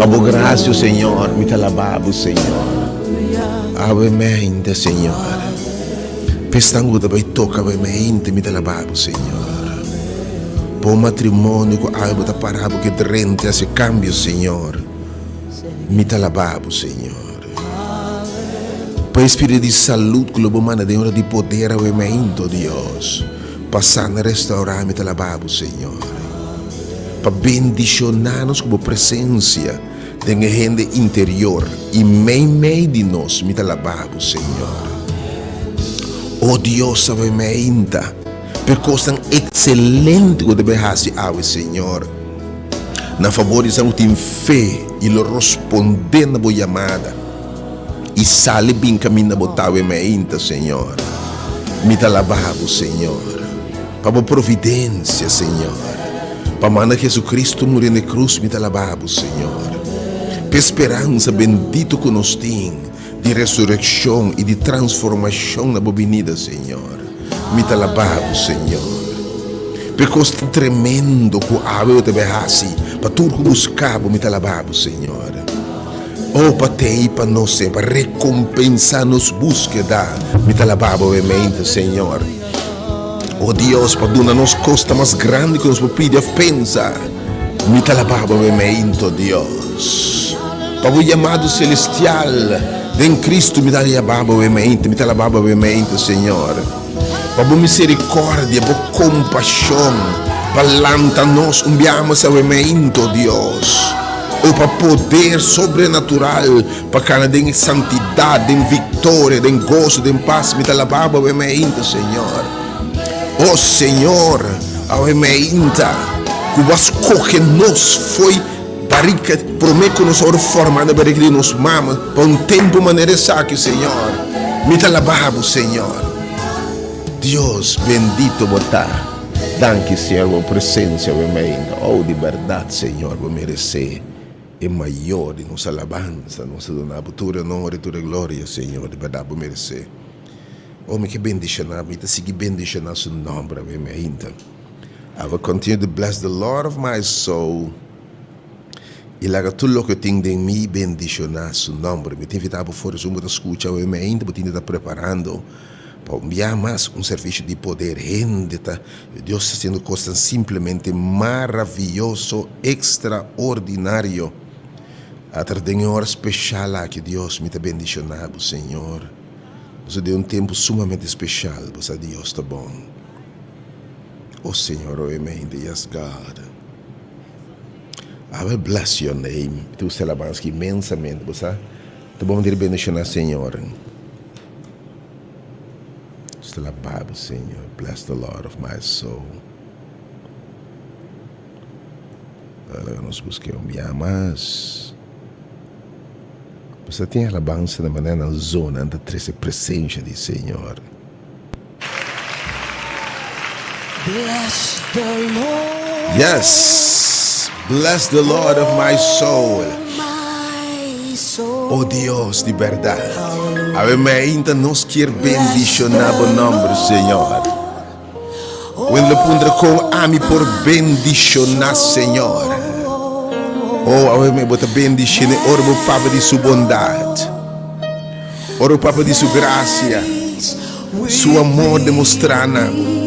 Pa bo gracia, Señor, mi ta alabá bo, Señor. Awe mente, Señor. P'esnan ku ta bai toka awe mente, mi ta alabá bo, Señor. Pa un matrimonio ku awe bo ta pará bo ke drenta hasi kambio, Señor. Mi ta alabá bo, Señor. Pa e spiritu di salud ku lo bo manda den ora di poder awe mente, oh Dios. Pa sana, restaurá, mi ta alabá bo, Señor. Pa bendishoná nos ku bo presensia den e hende interior i meimei di nos, mi ta alabá bo, Señor. O Dios, awe meinta pa e kosnan ekselente ku ta bai hasi awe, Señor, na fabor di esnan ku tin fe i lo rospondé na bo yamada i sali bin kaminda bo ta awe meinta, Señor. Mi ta alabá bo, Señor. Pa bo providencia, Señor. Pa manda Jesucristo muri na e cruz mi ta alaba bo, Señor. P'e speransa bendito cu nos tin di resureccion y di transformacion na bo binida, Señor. Mi ta alaba bo, Señor. P'e cos tan tremendo cu awe bo ta bay haci pa tur cu busca bo, mi ta alaba bo, Señor. Oh, pa te y pa nos, Señor, pa recompensa nos buskeda, mi ta alaba bo, obviamente, Señor. O Dios, pa duna nos kos ta mas grandi ku nos por pidi òf pensa. Mi ta alabá bo meimeinto, Dios. Pa bo yamado selestial den Kristu mi ta alabá bo meimeinto, mi ta alabá bo meimeinto, Señor. Pa bo miserikòrdia, bo kompashon, pa lanta nos un biaha mas aweimeinto, Dios. O pa poder sobrenatural Pa kana den e santidat, den viktoria, den goso, den pas, mi ta alabá bo awe meinta, Señor. O Señor, awe meinta, ku bo a skohe nos fo'i barika, promé ku nos a wòrdu formá na barika di nos mama, pa un tempu manera esaki, Señor. Mi ta alabá bo, Señor. Dios, bendito bo ta. Danki, Señor, bo presensia awe meinta. Oh, di bèrdat, Señor, bo meresé. E mayor di nos alabansa, nos ta duna bo tur e honor i tur e gloria, Señor, di bèrdat bo meresé. O mi ke bendishoná bo, mi ta sigui bendishoná su nòmber awe mi ainda. I will continue to bless the Lord of my soul i laga tur loke tin den mi bendishoná su nòmber. Mi ta invitá bo for esun bo ta skucha awe mi ainda, bo tin di ta preparando pa un bia mas un servisio di poder. Hende ta Dios ta haciendo cosnan simplemente maraviyoso, extraordinario. Atra den e ora special aki, Dios, mi ta bendiciona bo, Señor. Nos ta den un tempo sumamente special, bo sa Dios ta bon. Oh Señor, oe mente, yes God. I will bless your name. Mi ta gusta alabansa inmensamente, bo sa. Ta bon di bendiciona Señor. Nos ta alaba bo, Señor. Bless the Lord of my soul. Laga nos busca un bia mas. Bo sa tin alabansa na manera nan zona, nan ta trece presencia di Señor. Bless the Lord. Yes, bless the Lord of my soul. Oh Dios di berdad. Awe mainta nos kier bendiciona bo nomber, Señor. Wen lo puntra con ami por bendiciona Señor. Oh, awe me bo ta bendicione ora bo papia di su bondad. Ora bo papia di su gracia. Su amor demostrá na bo,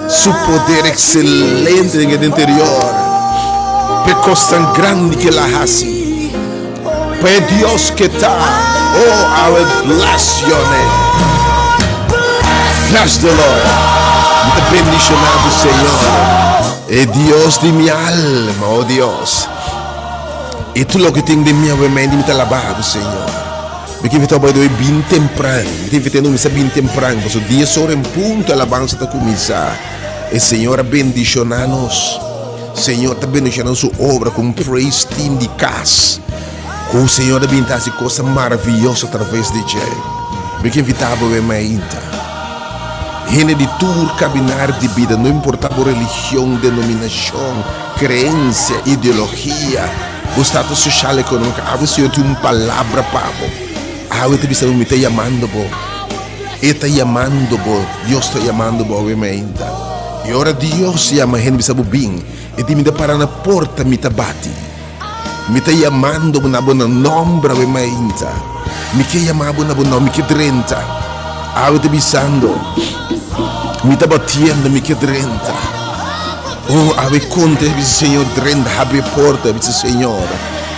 Su poder excelente den e interior, p'e cosnan grandi cu El a haci, pa e Dios cu ta, oh, I will bless your name. Bless the Lord. Mi ta bendicioná bo, Señor, e Dios di mi alma, oh Dios. I tur loke tin den mi awe-mente, mi ta alabá bo, Señor. Mi ta invitá bo bai bin tempran. Mi ta invitá bo bin tempran, pasobra dies ora en punto e alabansa ta kuminsá. E Señor a bendishoná nos. Señor ta bendishoná su obra ku un praise team di kas. Ku Señor ta bin ta hasi kosnan maravioso atraves di dje. Mi ke invitá bo bai mainta. Hende di tur kaminar di bida, no importá bo religion, denominashon, kreensia, ideologia, Bo status social economico, awe Señor tin un palabra pa bo. Awe ta bisa bo, mi ta yamando bo. E ta yamando bo, Dios ta yamando bo awe mainta. Y ora Dios yama hende bisa bo bin, e di mi ta para na porta mi ta bati. Mi ta yamando bo na bo na nomber awe mainta. Mi ke yama bo na bo nomber, mi ke drenta. Awe ta bisando, mi ta batiendo, mi ke drenta. Oh, awe konta e bisa Señor, drenta, habri e porta, e bisa Señor,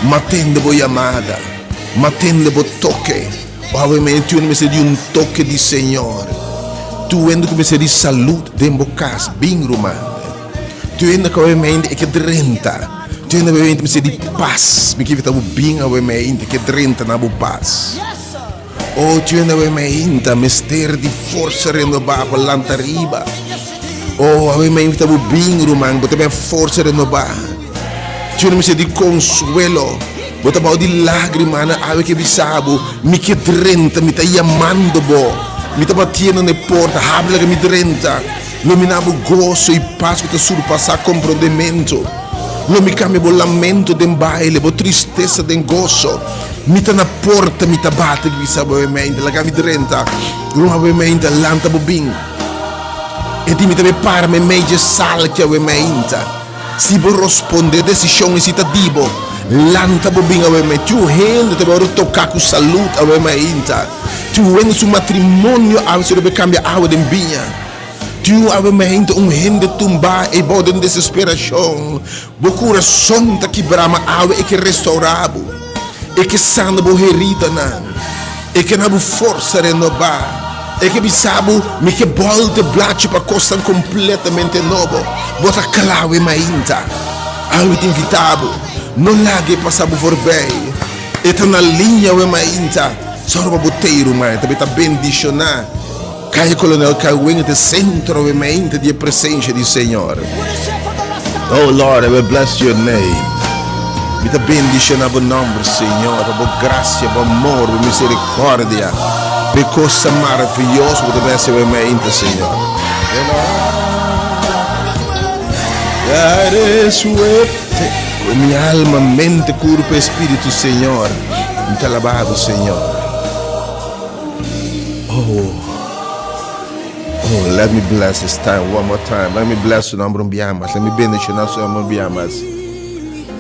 m'a tende bo yamada, m'a tende bo toke. Oh, awe mei tur mester di un toke di Señor. Tur hende ku mester di salud den bo kas, bin ruman. Tur hende ku awe mei e ke drenta, tur hende awe mei mester di pas, mi ke invita bo bin awe mei ke drenta na bo pas. Oh, tjende awe mainta mester di forsa renobá pa lanta riba. Oh, awe mainta bo bin, ruman, bo ta ben forsa renobá. Tjende mester di konsuelo, bo ta bou di lágrimanan, awe ke bisa bo, mi ke drenta, mi ta yamando bo, mi ta batiendo na e porta, habri laga mi drenta. Lo mi na bo goso i pas ku ta surpasá komprondementu. Lo mi kambia bo lamento den baile, bo tristesa den goso. Mi ta na porta, mi ta bati, bisa bo mente, laga mi drenta. Ruma bo mente, lanta bo bin. E di mi ta be para meimei dje sala ki awe meinta. Si bo rosponde desishon esi ta di bo, lanta bo bin awe mei. Tiu hende ta be ora toka ku salud awe meinta. Tiu hende su matrimonio awe si ora be kambia awa den biña. Tiu awe meinta un hende tumbá ei bou den desesperashon. Bo kurason ta kibrá, ma awe e ke restourá bo. E ke sana bo heridanan. E ke na bo forsa renobá. E ke bisa bo, Mi ke bòlta e blachi pa kosnan kompletamente nobo. Bo ta kla awe mainta. Awe mi ta invitá bo, no laga e pasa bo forbei. E ta na liña awe mainta. Sòru pa bo tei, ruman. E ta bai ta bendishoná. Calle Colonel Cahuenga ta e centro awe di e presencia di Señor. Oh Lord, I will bless your name. Mi ta bendiciona bo nomber, Señor, pa bo gracia, bo amor, bo misericordia, pa e cosa maravilloso cu bo ta haci awe mainta, Señor. That is with mi alma, mente, curpa, espíritu, Señor. Mi ta alaba bo, Señor. Oh, oh, let me bless this time one more time. Let me bless su nombre un bia mas. Let me bendiciona su nombre un bia mas.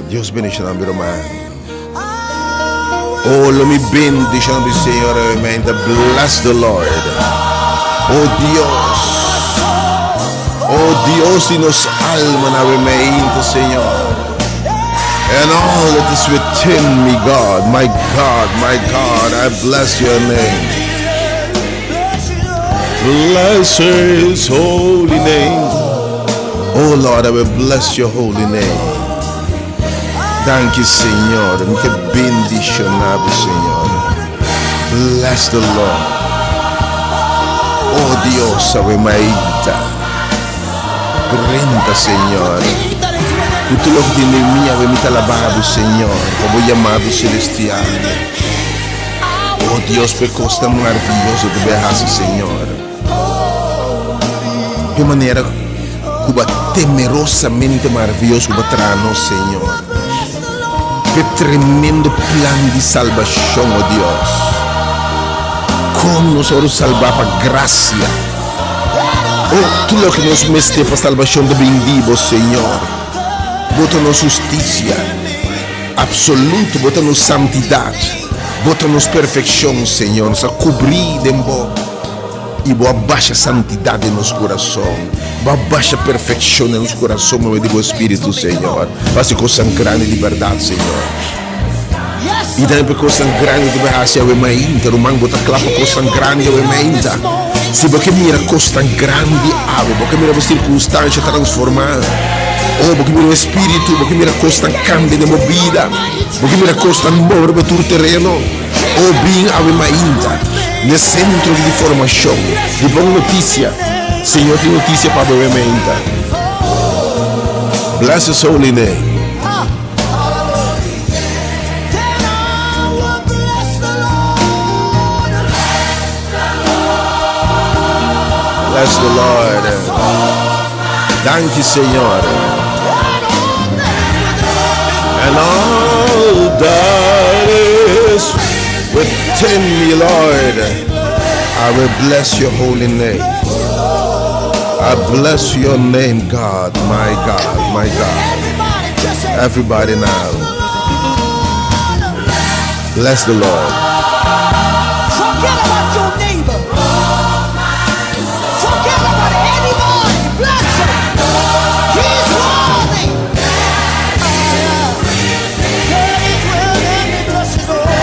Dios bendiciona mi ruman. Oh, lo mi bendiciona mi Señor. Amen. Bless the Lord. Oh Dios. Oh Dios di nos alma na we Señor. And all that is within me, God, my God, my God, I bless your name. Bless his holy name. Oh Lord, I will bless your holy name. Danki Señor, mi ke bendishoná bo Señor. Bless the Lord. Oh Dios, awe mainta. Drenta Señor. Ku tur loke tin den mi awe mi ta alabá bo Señor pa bo yamado celestial. Oh Dios, p'e kosnan maravioso ku bo a hasi Señor. P'e manera ku bo a temerosamente maravioso ku bo a traha nos Señor. P'e tremendo plan di salbashon, oh Dios. Kon nos a wòrdu salbá pa grasia. Oh, tur loke nos mester pa salbashon ta bin di bo, Señor. Bo ta nos hustisia apsoluto, bo ta nos santidat, bo ta nos perfekshon, Señor. Nos a kubrí den bo, i bo a basha santidat den nos kurason. Bo a basha perfekshon den nos kurason pa medio di bo Spiritu, Señor. Bo a hasi kosnan grandi di bèrdat, Señor. I tambe pa e kosnan grandi ku bo a hasi awe mainta, ruman, bo ta kla pa kosnan grandi awe mainta. Si bo ke mira kosnan grandi awe, bo ke mira bo sirkunstansha transformá, oh, bo ke mira bo espíritu, bo ke mira kosnan kambia den bo bida, bo ke mira kosnan move riba tur tereno, oh, bin awe mainta n'e sentro di formashon di Bon Notisia. Señor tin notisia pa bo awe mainta. Bless His holy name. Bless the Lord. Danki Señor. And all that is within me, Lord, I will bless your holy name. I bless your name, God, my God, my God. Everybody now. Bless the Lord. Forget about your neighbor. Forget about anybody. Bless him. He's worthy. Bless his holy.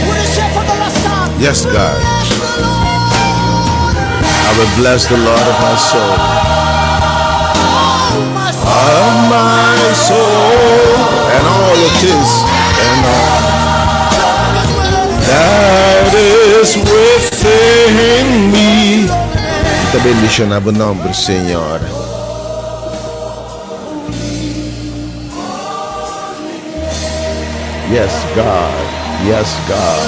What is it for the last time? Yes, God. Bless the Lord. I will bless the Lord of my soul. Oh, my soul. Of my soul and all it is and all that is within me. Mi ta bendishoná bo nòmber, Señor. Yes, God. Yes, God.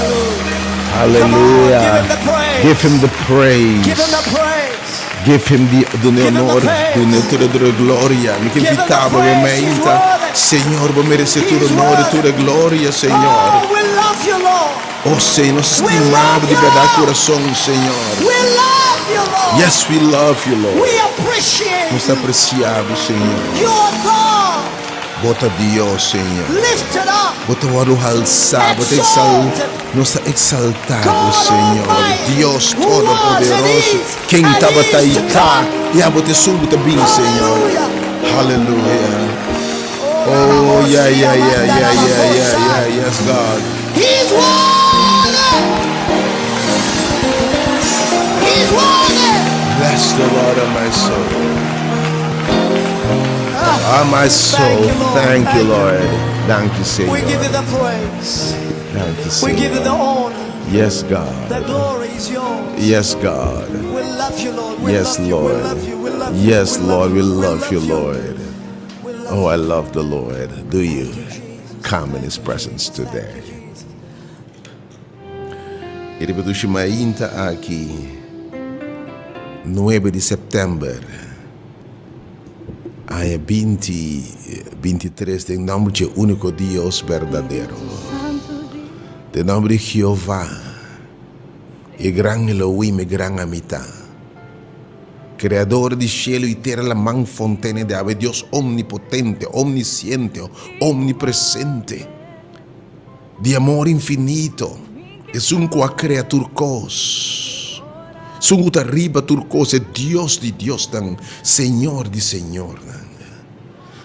Come on, give Hallelujah. him the praise. Give him the praise. Give him the praise. Give him the dune Give him the honor, dune praise. tur tur gloria. Mi ke Give him the invitá bo praise. He's mainta. worthy. Señor, bo meresé tur He's honor i worthy. tur gloria, Señor. Oh, we love you, Lord. Oh, Señor, nos We stima love bo di you. bèrdat kurason, Señor. We love you, Lord. Yes, we love you, Lord. We appreciate Nos you. apresiá bo, Señor. You are God. Bo ta Dios, Señor. Lifted up. Bo ta wòrdu halsá, bo ta exal, nos ta eksaltá bo, Señor. Dios Todopoderoso, ken tabata i ta, i abo ta esun ku ta bin, Señor. Haleluya. Oh, ya, ya, ya, ya, ya, ya, ya, yes, God. He's worthy. He's worthy. Bless the Lord, oh my soul. Ah, my soul. Thank you, Lord. Thank you, Thank you. Lord. Thank you, We give you Señor. the praise. Thank you, We give you the Señor. honor. Yes, God. The glory is yours. Yes, God. We love you, Lord. We Yes, love you. We Lord. love you. We love you. Yes, We Lord. love We you. We love you, love you. Lord. We love Oh, I you. love the Lord. Do you Thank you, Jesus. come in Thank His you, presence Jesus. Thank you, today? Jesus. I riba dushi mainta aki, nuebe di sèptèmber, aña binti bintitres, den nòmber dje úniko Dios berdadero, den nòmber di Jehová, e gran Elohim, e gran Amitá, Kreador di shelu i tera, laman, fontene di awa, e Dios omnipotente, omnisiente, omnipresente, Di amor infinito, esun ku a krea tur kos, esun ku ta riba tur kos, e Dios di diosnan, Señor di señornan.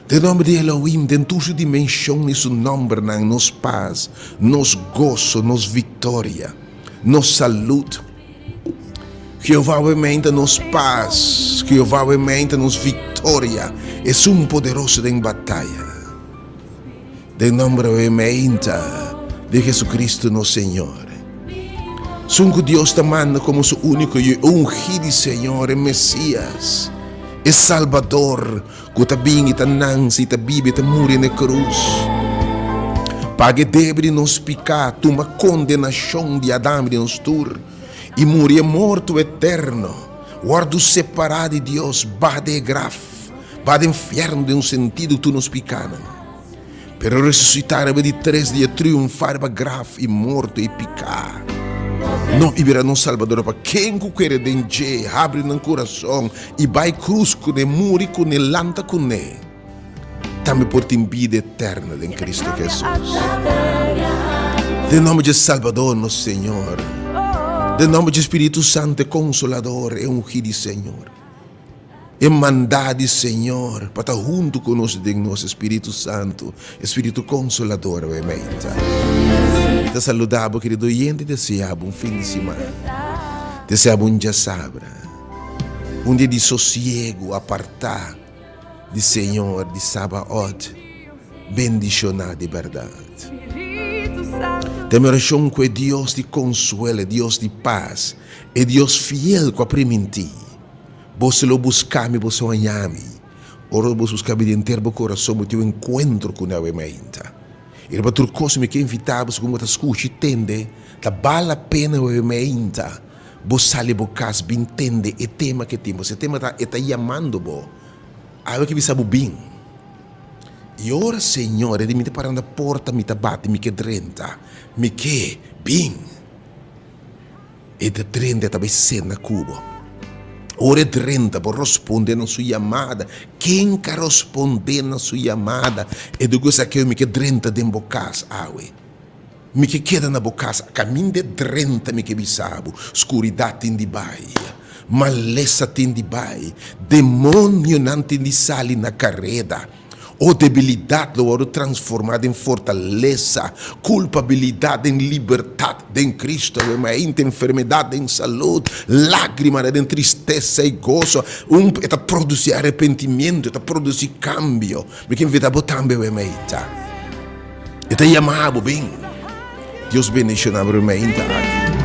Den nòmber di Elohim, den tur su dimenshon i su nòmbernan, nos pas, nos goso, nos viktoria. nos salud. Jehová awe meinta nos pas. Jehová awe meinta nos victoria. Esun poderoso den bataya. Den nomber awe meinta di Jesucristo nos Señor. Sun ku Dios ta manda komo su úniko Yu, e ungí di Señor, e Mesías, e Salbador, ku ta bin i ta nanse i ta biba i ta muri na e krus. Paga e debe di nos piká, tuma kondenashon di Adam i di nos tur, i muri e morto eterno, wòrdu separá di Dios, baha den e graf, baha den fièrnu den un sentido tur nos pikánan. Pero resusitá riba di tres dia, triunfá riba graf i morto i piká. No, i bira nos Salbador pa ken ku kere den dje, habri nan kurason i bai krus kuné, muri kuné, lanta kuné, tambe por tin bida eterno den Kristu Hesus. Den nòmber dje Salbador nos Señor, den nòmber dje Spiritu Santu e Konsolador, e Ungí di Señor. E mandá di Señor pa ta huntu ku nos den nos Spiritu Santu, e Spiritu Konsolador awe meinta. Mi ta saludá bo kerido oyente i deseá bo un fin di siman. Deseá bo un djasabra, un dia di sosiegu apartá di Señor, di Sabaot, bendishoná di bèrdat. Ta mi orashon ku e Dios di konsuelo, e Dios di pas, e Dios fiel ku a primintí, Boso lo buska mi, boso haña mi. Ora boso buska mi di henter bo kurason, bo tin un enkuentro ku Nawe mainta. I riba tur kos mi ke invitá boso ku bo ta skucha i tende, ta bal la pena Nawe mainta bo sali bo kas bin tende e tema ke tin. Pasobra e tema ta e ta yamando bo. Awe ke bisa bo bin. I ora Señor e di mi ta para na porta mi ta bati mi ke drenta, mi ke bin. E ta drenta e ta bai sena ku bo. Ora e drenta, bo rosponde na su yamada. Ken ka rosponde na su yamada? E di ku esaki, Mi ke drenta den bo kas awe. Mi ke keda na bo kas. Kaminda e drenta, mi ke bisa bo, skuridat tin di bai, malesa tin di bai, demonionan tin di sali na kareda. O debilidat lo wòrdu transformá den fortalesa, kulpabilidat den libertat den Kristu, awe enfermedat den salud, lágrimanan den tristesa i goso. Un e ta produsí arepentimiento, e ta produsí kambio. Mi ke invitá bo tambe awe mainta. E ta yama bo, bin. Dios bendishoná bo awe mainta aki.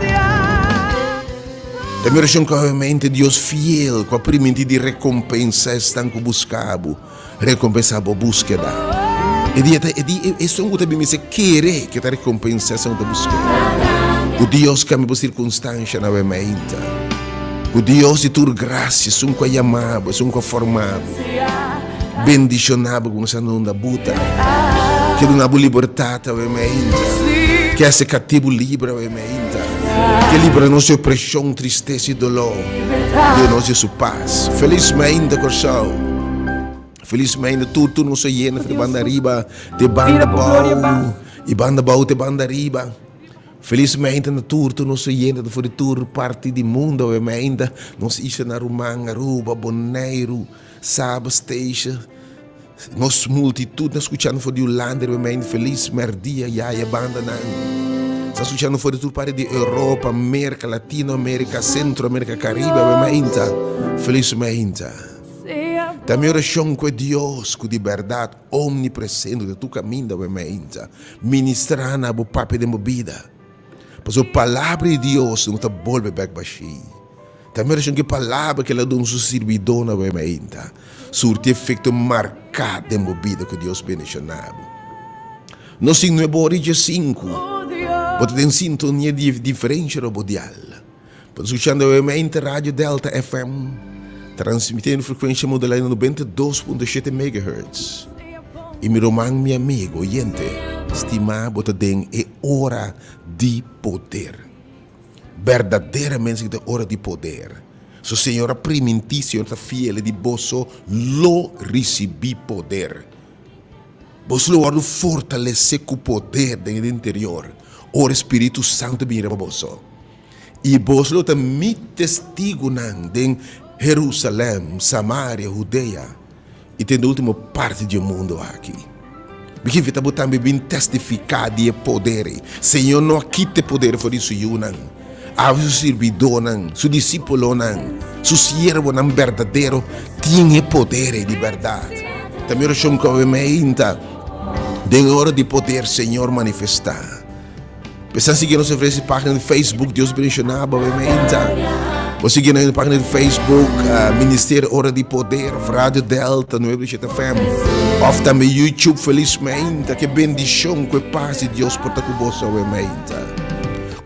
Ta mi orashon ku awe mainta Dios fiel ku a primintí di rekompensá esnan ku buska bo. Rekompensá bo búskeda. E dia ta e di esun ku ta bin mester kere ke ta rekompensá esun ku ta busk'é. Ku Dios kambia bo sirkunstansha na wemainta. Ku Dios di tur grasia, esun ku a yama bo, esun ku a forma bo, bendishoná bo ku sa nunda bo ta. Ke duna bo libertat awemainta. Ke hasi katibu libre awemainta. Ke libra nos di opreshon, tristesa i doló. Duna nos di su pas. Felis mainta, Kòrsou. Felis mainta tur tur nos oyente for di banda ariba te banda bou i banda bou te banda ariba. Felis mainta na tur tur nos oyente for di tur parti di mundo awe mainta. Nos islanan ruman Aruba, Boneiru, Saba, Statia. Nos multitud na skuchando for di Hulanda riba mijn felis merdia yaya bandanan. Sa skuchando for di tur parti di Europa, Merka, Latino Amerika, Sentro Amerika, Karibe riba mainta. Felis mainta. Ta mi orashon ku e Dios ku di bèrdat omnipresente ku ta tur kaminda riba mainta ministra na bo papia den bo bida. Pasobra palabra di Dios no ta bolbe bèk bashí. Ta mi orashon ku e palabra ku el a duna su sirbidónan awe mainta surti efekto marká den bo bida. Ku Dios bendishoná bo. Nos tin nuebe ora i diesinku. Bo ta den sintonia di diferensha robodial. Bo ta skuchando awe mainta Radio Delta FM, transmitiendo frekuensha modulá na 92.7 megahertz. I mi ruman, mi amigo, oyente stimá, bo ta den e ora di poder. Berdaderamente esaki ta e ora di poder. So Señor a primintí, Señor ta fiel, e di boso lo risibí poder. Boso lo wòrdu fortalesé ku poder den e interior ora e Spiritu Santu bini riba boso. I boso lo ta mi testigunan den Herusalèm, Samaria, Hudea i te den último parti di e mundu aki. Mi ke invitá bo tambe bin testifiká di e poder ei. Señor no a kita e poder for di su yunan. Awe su sirbidónan, su disípulonan, su siervonan berdadero tin e poder ei di bèrdat. Ta mi orashon ku awe meinta den e ora di poder Señor manifestá. P'esnan sigui nos ofrece página di Facebook, Dios bendiciona bo awe meinta. Bo sigui nos página di Facebook, uh, Ministerio Ora di Poder, of Radio Delta 97 FM, of tambe YouTube Feliz Meinta. Ke bendicion, ku e paz di Dios por ta ku boso awe meinta.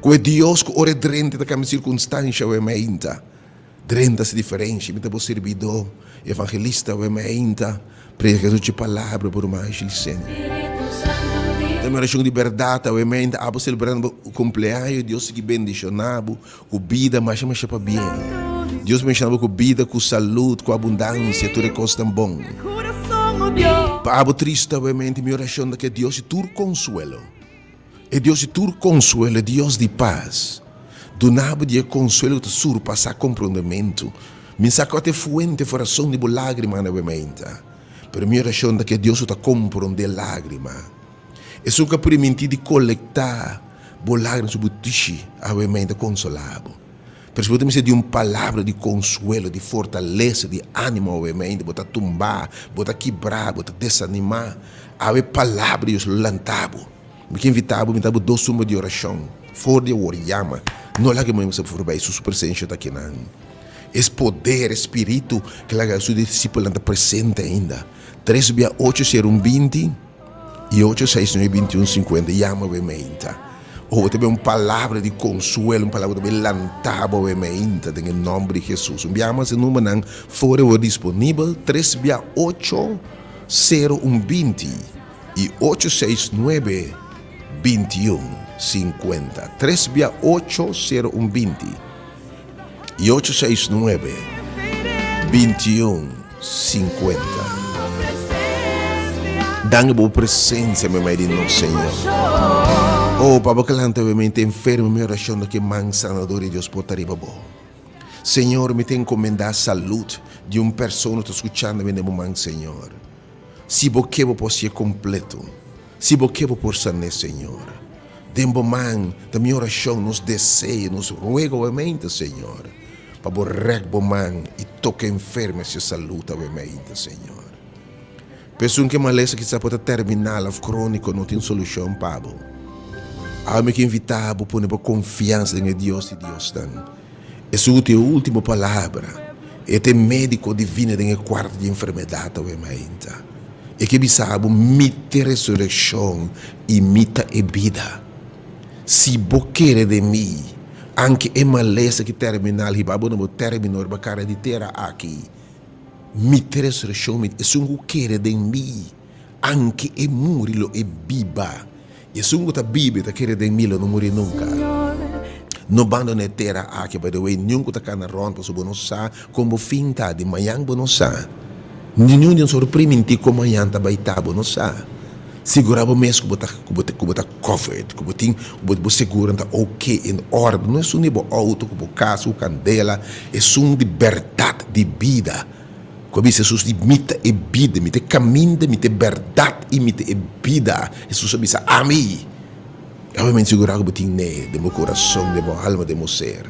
Ku e Dios ku ora e drenta ta kambia sirkunstansha awe meinta. Drenta si diferensha, mi ta bo sirbidó, evangelista awe meinta, predica Jesús palabra por ruman Gilsene. Ta mi orashon di bèrdat awe meinta, abo selebrando bo kumpleaño, Dios sigui bendishoná bo ku bida masha masha pabien. Dios bendishoná bo ku bida, ku salud, ku abundansia, tur e kosnan bon. Pa abo tristu awe meinta, mi orashon ta ke Dios di tur konsuelo. E Dios di tur konsuelo, e Dios di pas, duna bo di e konsuelo ku ta surpasá komprondementu. Mi sa kua ta e fuente òf rason di bo lágrimanan awe mainta, pero mi orashon ta ku e Dios ku ta komprondé lágrima, esun ku a primintí di kolektá bo lágrima su butishi awe mainta konsolá bo. Pero si bo ta mester di un palabra di konsuelo, di fortalesa, di ánimo awe mainta, bo ta tumbá, bo ta kibrá, bo ta desanimá, awe palabra di Dios lo lantá bo. Mi ke invitá bo, mi ta bo dos suma di orashon. For di awor, yama. No laga e moe mester forbij, su su presensia ta akinan. Es poder, e spiritu ke laga su disipelnan ta presente ainda. Tres bia ocho sero un binti i ocho seis nuebe binti un sinkuenta. Yama bo e meinta. Oh, bo ta bin un palabra di konsuelo, un palabra ku ta bin lanta bo e meinta den e nòmber di Hesus. Un bia mas e numbernan for di awor disponibel, tres bia ocho sero un binti. I ocho seis nuebe bintiun sinkuenta tres bia ocho sero un binti i ocho seis nuebe bintiun sinkuenta. Danki bo presensia meimei di nos Señor. Oh pa bo kelanta awe mente enfermo mi orashon ta ke man sanador di Dios por ta riba bo. Señor mi ta encomenda salud di un persona ku ta skuchando mi den bo man Señor. Si bo ke bo por si'e kompleto. Si bo ke bo por san'é, Señor. Den bo man ta mi orashon, nos deseo, nos ruego awemente, Señor, pa bo rèk bo man i toka enfermo hacia salud awemente, Señor. Pa esun ke malesa kisas por ta terminal òf króniko no tin solushon pa bo. Awe mi ke invitá bo pone bo konfiansa den e Dios di diosnan. Esun ku tin e último palabra. E ta e médiko divino den e kuarto di enfermedat awe mainta. E ke bisa bo, Mi ta e resurekshon i mi ta e bida. Si bo kere den mi, anke e malesa ki terminal hiba bo na bo término riba kara di tera aki, mi ta e resurekshon, mi ta esun ku kere den mi, anke e muri lo e biba. I esun ku ta biba i ta kere den mi lo no muri nunka. No bandona e tera aki, by the way, niun ku ta kana rònt pasobra bo no sa kon bo fin ta, di mañan bo no sa. Ni niun di nos por primintí kon mañan ta bai ta, bo no sa. Sigurá bo mes ku bo ta ku bo ku bo ta covered, ku bo tin ku bo bo seguronan ta oke, in orde. No esun di bo outo, ku bo kas, ku kandela, esun di bèrdat di bida. Ku a bisa Hesus di, Mi ta e bida, mi ta e kaminda, mi ta e bèrdat i mi ta e bida. Hesus a bisa, Ami! Awe mi sigurá ku bo tin n'e den bo kurason, den bo alma, den bo ser,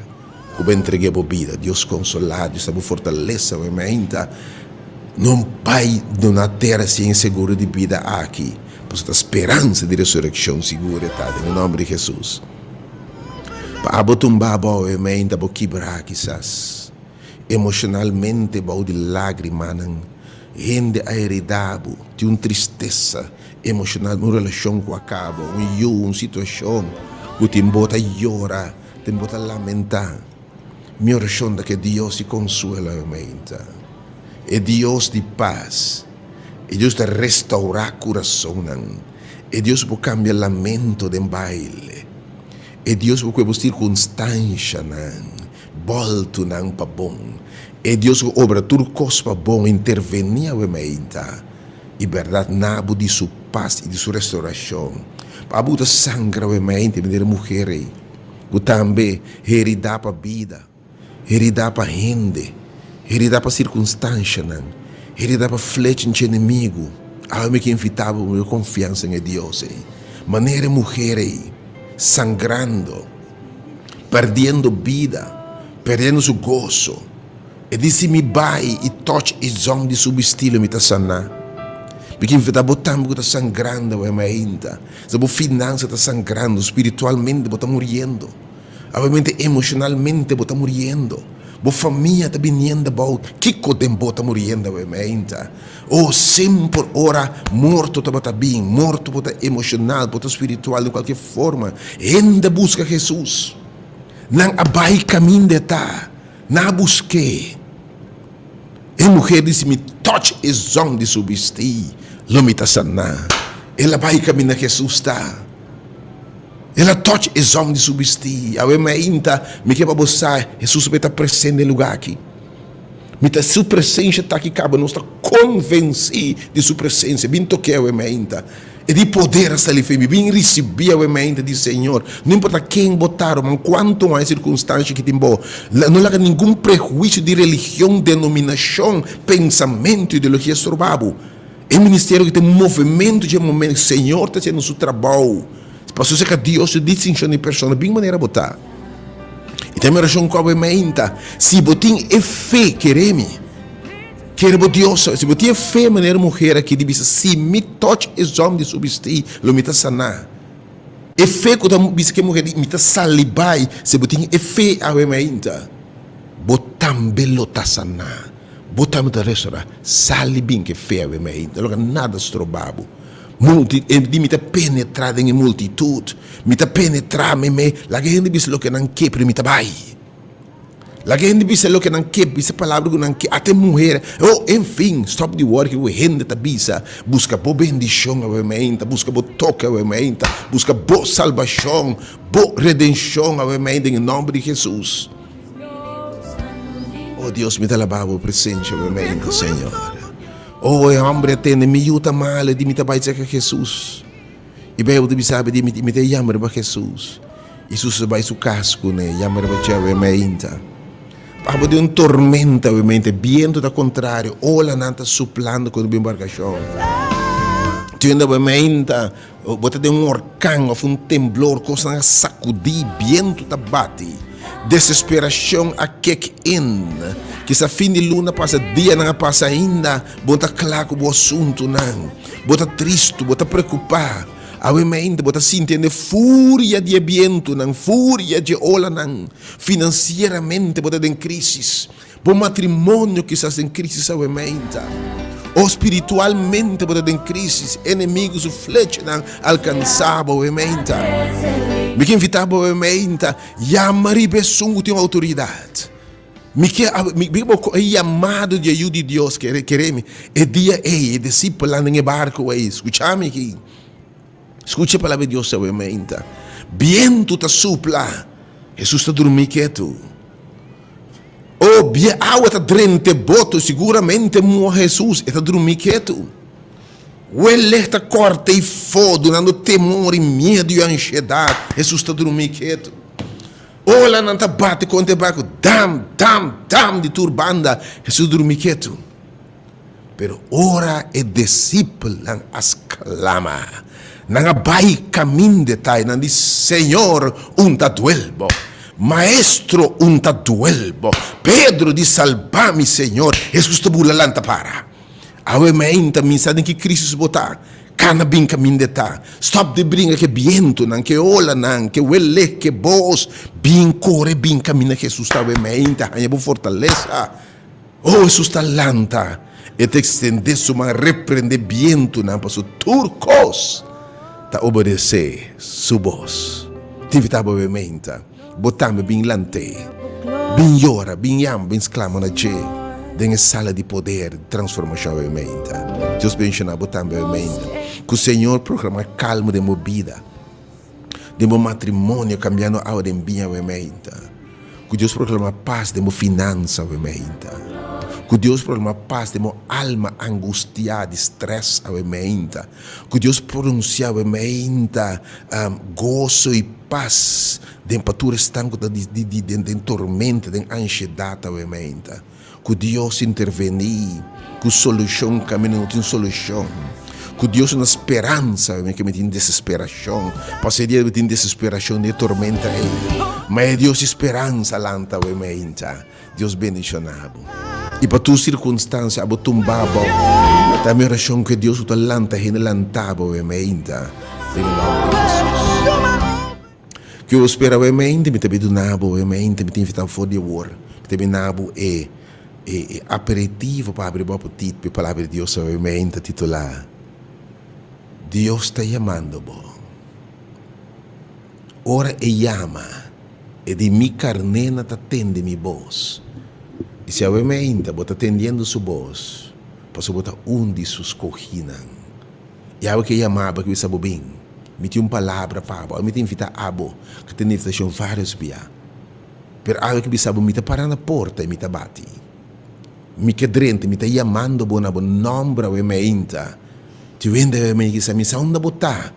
ku bo entreg'é bo bida. Dios konsolá, Dios ta bo fortalesa. Awe mainta no bai duna tera sin e seguro di bida aki, pasobra ta speransa di resurekshon sigur e ta, den e nòmber di Hesus. Pa abo tumba bo awe mainta, bo kibrá kisas. Emoshonalmente bou di lágrimanan, hende a heridá bo, tin un tristesa emoshonal, un relashon ku a kaba, un yu, un situashon ku tin bo ta yora, tin bo ta lamentá. Mi orashon ta ku e Dios di konsuelo aumenta, e Dios di pas, e Dios ku ta restourá kurasonnan, e Dios ku por kambia lamento den baile, e Dios ku por kue bo sirkunstanshanan. Boltu nan pa bon. E Dios ku obra tur kos pa bon intervení awe meinta i bèrdat na bo di su pas i di su restourashon. Pa abo ku ta sangra awe meinta manera muher ei ku tambe heridá pa bida, heridá pa hende, heridá pa sirkunstanshanan, heridá pa flecha dje enemigu, awe mi ke invitá bo pone bo konfiansa den e Dios ei. Manera e muher ei sangrando. Perdiendo bida, perdiendo su goso. E di si mi bai i touch e zon di su bistí lo mi ta saná. Mi ke invitá bo tambe ku ta sangrando awe mainta. Si bo finansa ta sangrando, spiritualmente bo ta muriendo. Awe emoshonalmente bo ta muriendo. Bo famia ta biniendo abou. Kiko den bo ta muriendo awe mainta? Oh, semper ora morto tabata bin, morto bo ta emoshonal, bo ta spiritual, den kualke forma. Hende buska Hesus. Nan a bai kaminda e ta. Nan a busk'é. E muher di si mi touch e zon di su bistí, lo mi ta saná. El a bai kaminda Hesus ta. El a touch e zon di su bistí. Awe mainta mi ke pa bo sa, Hesus ta presente den e lugá aki. Mi ta su presencia ta aki caba nos ta convenci di su presencia bin toke awe mainta e di poder a sali fe mi bin ricibi awe mainta di Señor no importa ken bo ta ruman cuanto aña circunstancia ki tin bo no laga ningun prehuicio di religion denominacion pensamento ideologia stroba bo e ministerio ki ta un movimento dje momento Señor ta haciendo su trabao pasobra esaki Dios su distincion di persona bin manera bo ta. I ta mi orashon ku awe mainta, si bo tin e fe, kere mi, kere bo Dios, si bo tin e fe manera e muher aki di bisa, si mi touch e zòm di su bistí, lo mi ta saná. E fe ku ta bisa ku e muher di, mi ta sali bai, si bo tin e fe awe mainta, bo tambe lo ta saná, bo tambe ta restorá. Sali bin ku e fe awe mainta, no laga nada stroba bo. Multi, e di mi ta penetrá den e multitut, mi ta penetrá meimei, laga e hende bisa loke nan ke, pero mi ta bai. Laga e hende bisa loke nan ke, bisa palabra ku nan ke, ata e muher, oh, en fin, stòp di wòri ku e hende ta bisa, buska bo bendishon awe meinta, buska bo toke awe meinta, buska bo salbashon, bo redenshon awe meinta den e nòmber di Hesus. Oh Dios, mi ta alabá bo presensia awe meinta, Señor. Oh, e hombre a tende, mi yu ta malo, e di mi ta bai cerca Jesus. E Bijbel ta bisa, di mi ta yama riba Jesus. Jesus a bai su cas cune, yama riba dje awe meinta. Abo den un tormenta awe meinta, biento ta contrario, olanan ta suplando contra bo embarcacion. Tende awe meinta, Bo ta den un orkan òf un temblor, kosnan a sakudí, bientu ta bati, desesperashon a kek in. Kisa fin di luna pasa, dianan a pasa ainda, bo no ta kla ku bo asuntunan. Bo ta tristu, bo ta preokupá. Awe mainta bo ta sintiendo e furia di e bientunan, furia dje olanan. Finansieramente bo ta den krísis. Bo matrimonio kisas den crisis awe meinta. O spiritualmente bo ta den crisis, enemigo su flechanan alcansa bo awe meinta. Mi ke invita bo awe meinta, yama riba esun ku tin autoridad. Mi ke mi ke bo e yamado di e Yu di Dios, kere kere mi, e dia ei e disipelnan den e barco ei, skucha mi aki. Skucha e palabra di Dios awe meinta. Bientu ta supla, Hesus ta drumi ketu. O, bia awa ta drenta e boto, siguramente mua Hesus, e ta drumí ketu. Welek ta kòrta i fo, dunando temor i miedu i anshedat, Hesus ta drumí ketu. Olanan ta bati kontra e barku, dam, dam, dam, di tur banda, Hesus drumí ketu. Pero ora e disipelnan a sklama, nan a bai kaminda ta i nan di, Señor, un ta duel bo. Maestro, un ta duel bo. Pedro di, Salba mi, Señor. Hesus ta bula lanta para. Awe mainta mi sa den ki krisis bo ta. Kana bin kaminda ta. Stòp di bringa ku e bientunan, ku e olanan, ku e welek, ku e bos. Bin kore bin kaminda Hesus ta awe mainta. Haña bo fortalesa. Oh, Hesus ta lanta, e ta extendé su man reprendé bientunan pasobra tur kos ta obedesé su bos. Ta invitá bo bementa, bo tambe bin lant'é, bin yora, bin yama, bin sklama na dje den e sala di poder di transformashon bementa. Dios benshoná bo tambe bementa. Ku Señor programa kalmu den bo bida. Den bo matrimonio kambiando awa den biña awe meinta. Ku Dios proklama pas den bo finansa awe meinta. Ku Dios proklama pas den bo alma angustiá di strès awe meinta. Ku Dios pronunsiá awe meinta goso i pas den pa tur esnan ku ta den tormenta, den anshedat awe meinta. Ku Dios intervení ku solushon kaminda no tin solushon. Ku Dios una speransa mi ke mi tin desesperashon. Pasa e dia mi tin desesperashon di e tormenta ei. Ma e Dios di speransa lanta awe meinta. Dios bendishoná bo. I pa tur sirkunstansia abo tumba bo. Ta mi orashon ku e Dios ku ta lanta hende lanta bo awe meinta. Den e nòmber di Hesus. Ke bo spera awe meinta mi ta bin duna bo awe meinta. Mi ta invitá bo for di awor. Mi ta bin na bo e e aperitivo pa abri bo apetit pa e Palabra di Dios awe meinta titulá, Dios ta yamando bo. Ora e yama, e di mi karnénan ta tende mi bos. I si awe meinta bo ta tendiendo su bos, pasobra bo ta un di su skohínan. I awe ke yama bo, ke bisa bo, Bin, mi tin un palabra pa bo. Awe mi ta invitá abo, ke tende invitashon vários bia. Pero awe ke bisa bo, mi ta pará na porta i mi ta bati. Mi ke drenta, mi ta yamando bo na bo nòmber awe meinta. Ti wende awe meinta kisa mi sa unda bo ta.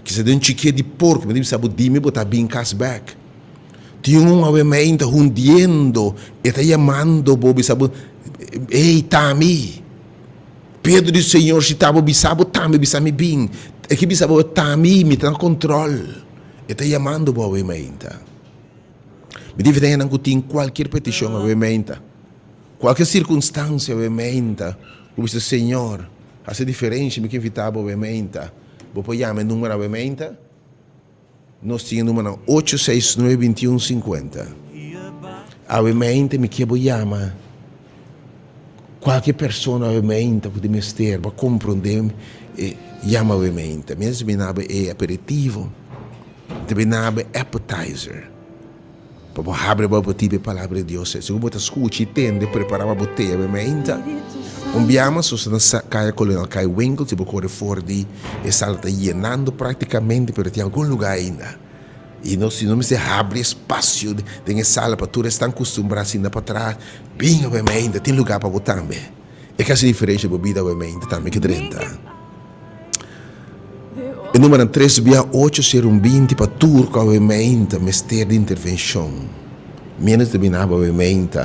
Kisa den un chikie di porko, mi ta bisa bo dime bo ta bin kas bèk. Tin un awe meinta hundiendo, e ta yamando bo, bisa bo, Ey, t'ami. Pedro di, Señor, si ta bo bisa bo tambe, bisa mi bin. E ke bisa bo, T'ami, mi ta na kontròl. E ta yamando bo awe meinta. Mi ta invitá hendenan ku tin kualkier petishon awe meinta, kualkier sirkunstansia awe meinta, ku bisa, Señor, hasi diferensha, mi ke invitá bo awe meinta. Bo por yama e numero awe meinta. Nos tin e numeronan ocho seis nuebe bintiun sinkuenta. Awe meinta mi ke bo yama kualkier persona awe meinta ku tin mester pa komprondé e yama awe meinta. Mi a terminá bo e aperitivo. Ta bini bo appetizer pa bo habri bo apetit pa e palabra di Dios. Segun bo ta skucha i tende, prepara pa bo tea be meinta. Un biaha sos ta na Kaya Kolonel Kai Winkel, si bo kore for di e sala ta yenando praktikamente, pero tin algun luga ainda. I nos si no mester habri espasio den e sala pa tur esnan kustumbrá sinta patras, bin awe meinta, tin luga pa bo tambe. E ke hasi diferensha bo bida awe meinta tambe ke drenta. E numeronan tres bia ocho ser un 20 pa tur ku awe meinta mester di intervenshon. Miéntras ta bini aba awe meinta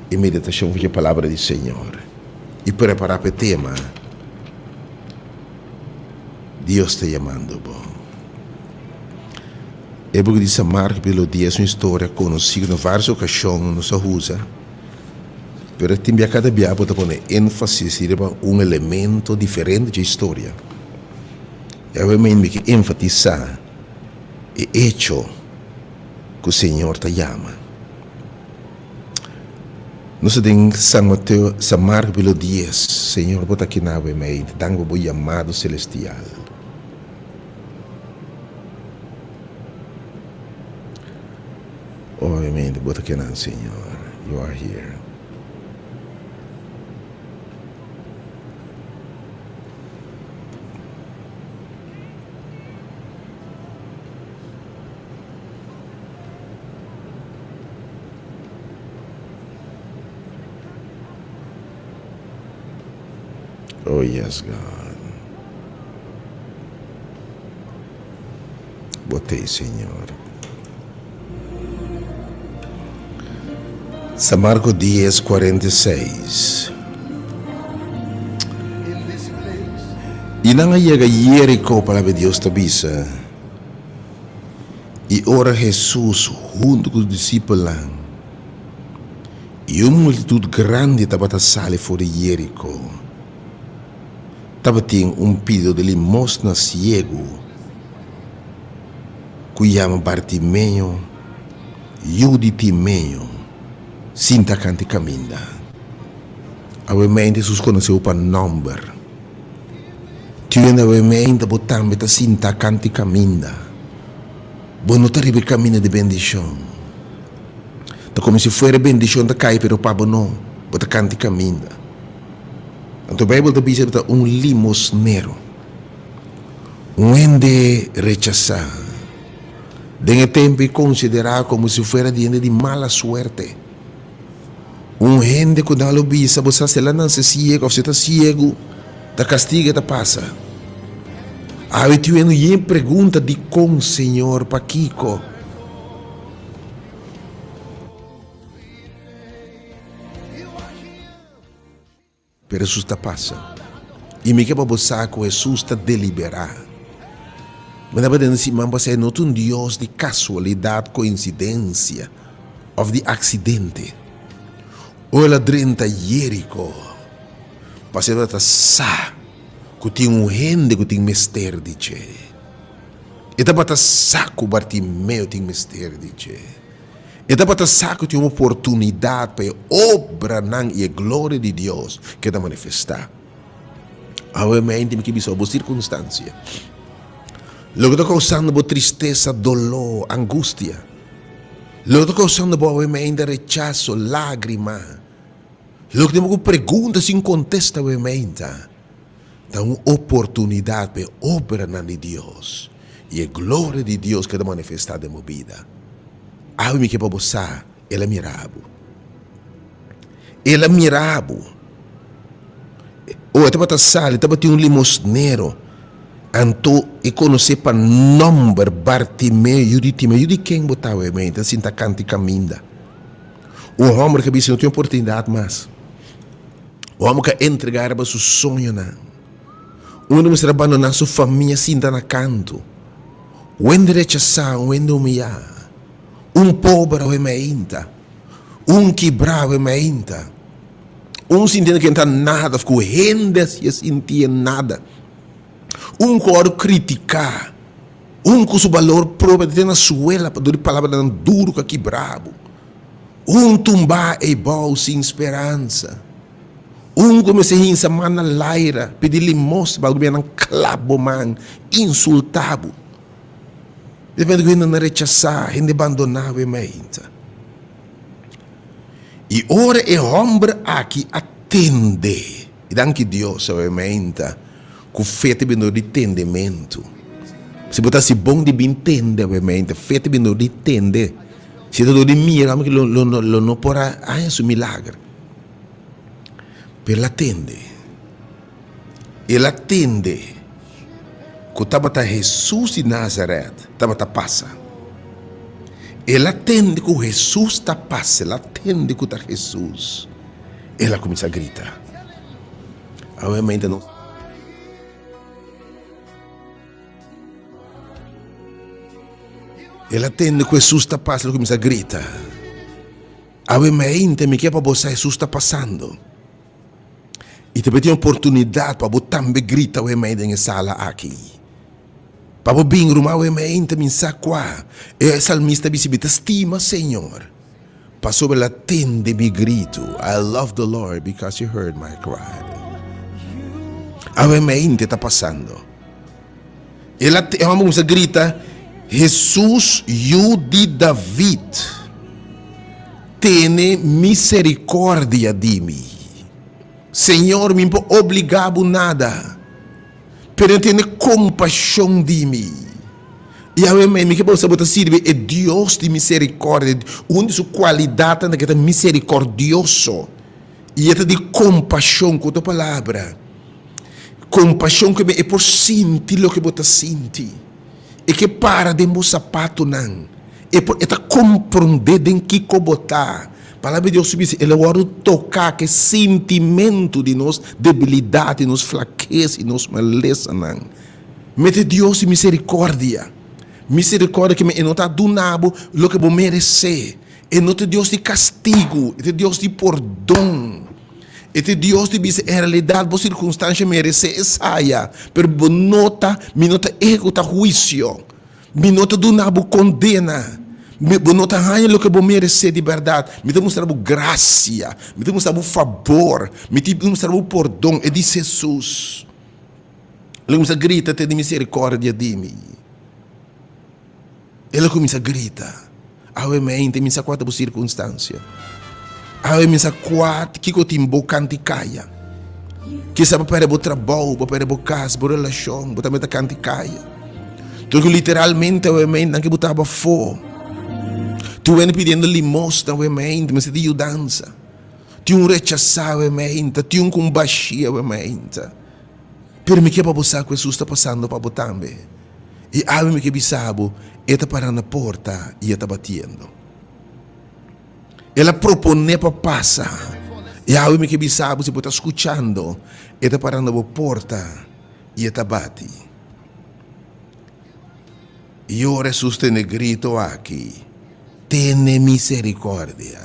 e meditashon ku dje Palabra di Señor i prepará pa e tema Dios ta yamando bo. E buki di San Marko kapitulo dies un historia konosí ku na vários okashon nos a usa. Pero tin bia kada bia bo ta pone énfasis riba un elemento diferente dje historia. I awe mi ke enfatisá e echo ku Señor ta yama. Nos ta den San Mateo, San Marko kapitulo dies, Señor bo ta aki na awe mei, danki pa bo yamado selestial. Obviamente bo ta kenan Señor, you are here. Oh yes God. Bo t'ei Señor. San Marko dies, 46. I nan a yega Jeriko, palabra di Dios ta bisa. I ora Hesus huntu ku su disipelnan i un multitut grandi tabata sali for di Jeriko, tabatin un pidido di limosna siegu ku yama Bartimeo, yu di Timeo, sinta kanti kaminda. Awemente Hesus konosé bo pa nòmber. Tien awemente bo tambe ta sinta kanti kaminda. Bo no ta riba e kaminda di bendishon. Ta komo si fuera e bendishon ta kai pero pa bo no, bo ta kanti kaminda. Anto Beibel ta bisa bo ta un limosnero. Un hende rechasá den e tempu i konsiderá komo si fuera di hende di mala suerte. Un hende ku nan lo bisa, Bo sa si el a nase siegu òf si e ta siegu, ta kastigu e ta pasa. Awe tin hende yen pregunta, Dikon, Señor? Pakiko? Pero Hesus ta pasa. I mi ke pa bo sa ku Hesus ta deliberá. Mi tabata den siman pasá e no ta un Dios di kasualidat, koinsidensia òf di aksidente. Ora el a drenta Jeriko, pasobra el tabata sa ku tin un hende ku tin mester di dje. E tabata sa ku Bartimeo tin mester di dje. E tabata sa ku tin un oportunidat pa e obranan i e gloria di Dios keda manifestá. Awe mente mi ke bisa bo sirkunstansia. Loke ta kousando bo tristesa, doló, angustia. Loke ta kousando bo awe mente rechaso, lágrima. Loke ta bo ku pregunta sin kontesta awe mente. Ta un oportunidat pa e obranan di Dios i e gloria di Dios keda manifestá den bo bida. Awe mi ke pa bo sa, El a mira bo. El a mira bo. Ora e tabata sali, tabatin un limosnero. Anto e konosé pa nòmber Bartimeo, yu di Timeo. Yu di ken bo ta awe? Mi ta sinta kanta i kaminda. Un hòmber ku a bisa no tin oportunidat mas. Un hòmber ku a entregá riba su soñonan. Un hende mester a bandoná su famia sinta na kantu. Un hende rechasá, un hende humiyá. Un pober awe meinta. Un kibrá awe meinta. Un sintiendo ku e no ta nada òf ku hende a hasié sintié nada. Un ku wòrdu kritiká. Un ku su balor propio ta te na suela pa dor di palabranan duru ku a kibrá bo. Un tumbá eibou sin speransa. Un ku mester hinsa man na laira, pidi limosna pa algun bianan klap bo man, insultá bo. Depende ku hende nan rechasá, hende bandoná bo e meinta. I ora e hòmber aki a tende, i danki Dios awe meinta ku fe ta bin dor di tendementu. Si bo ta hasi bon di bin tende awe meinta, fe ta bin dor di tende. Si ta dor di mira, lo lo lo no por a haña su milager. Pero el a tende. El a tende ku tabata Hesus di Nazaret tabata pasa. El a tende ku Hesus ta pasa, el a tende ku ta Hesus. El a kuminsá grita. Awe nos. El a tende ku Hesus ta pasa, el a kuminsá grita. Awe mente mi ke pa bo sa Hesus ta pasando. I ta tin oportunidat pa bo tambe grita awe mei den e sala aki. Pa bo bin ruman awe mei ta bin sa kua e salmista bisa mi ta stima Señor pasobra el a tende mi gritu. I love the Lord because he heard my cry. Awe mei ta pasando. El a e hòmber kuminsá grita, Hesus, Yu di David, tene miserikòrdia di mi. Señor, mi no por obligá bo nada, pero tene kompashon di mi. Yahweh, mi ke bo ta sirbi e Dios di miserikòrdia. Un di su kualidatnan ta ku e ta miserikòrdioso i e ta di kompashon, ku otro palabra. Kompashon ku e por sinti loke bo ta sinti. E ke para den bo sapatonan. E por e ta komprondé den kiko bo ta. Palabra di Dios ta bisa, El a wòrdu toká ku e sintimentu di nos debilidat, di nos flakes i nos malesanan. Mete Dios di miserikòrdia. Miserikòrdia ke men e no ta duna bo loke bo meresé. E no ta Dios di kastigu, e ta Dios di pordon. E ta Dios di bisa, en realidat bo sirkunstansha meresé esaya, pero bo no ta, mi no ta ehekutá huisio, mi no ta duna bo kondena, mi, bo no ta haña loke bo meresé di bèrdat, mi ta mustra bo grasia, mi ta mustra bo fabor, mi ta mustra bo pordon. E di Hesus. El a kuminsá grita, Tene miserikòrdia di mi. El a kuminsá grita, Awe mente mi sa kua ta bo sirkunstansia. Awe mi sa kua kiko tin bo kanti kaya. Kisa bo pèrdè bo trabou, bo pèrdè bo kas, bo relashon, bo tambe ta kanti kaya. Tur ku literalmente awe mente nan ke bo taba afó. Tur wende pidiendo limosna awe mente, mester di yudansa. Tin un rechasá awe mente, tin un ku un bashí awe mente. Pero mi ke pa bo sa ku Hesus ta pasando pa bo tambe. I awe mi ke bisa bo, e ta pará na porta i e ta batiendo. El a proponé pa pasa. Yahweh mi ke bisa bo si bo ta skuchando, e ta para na bo porta i e ta bati. I ora Hesus tende grito aki, Tene misericordia,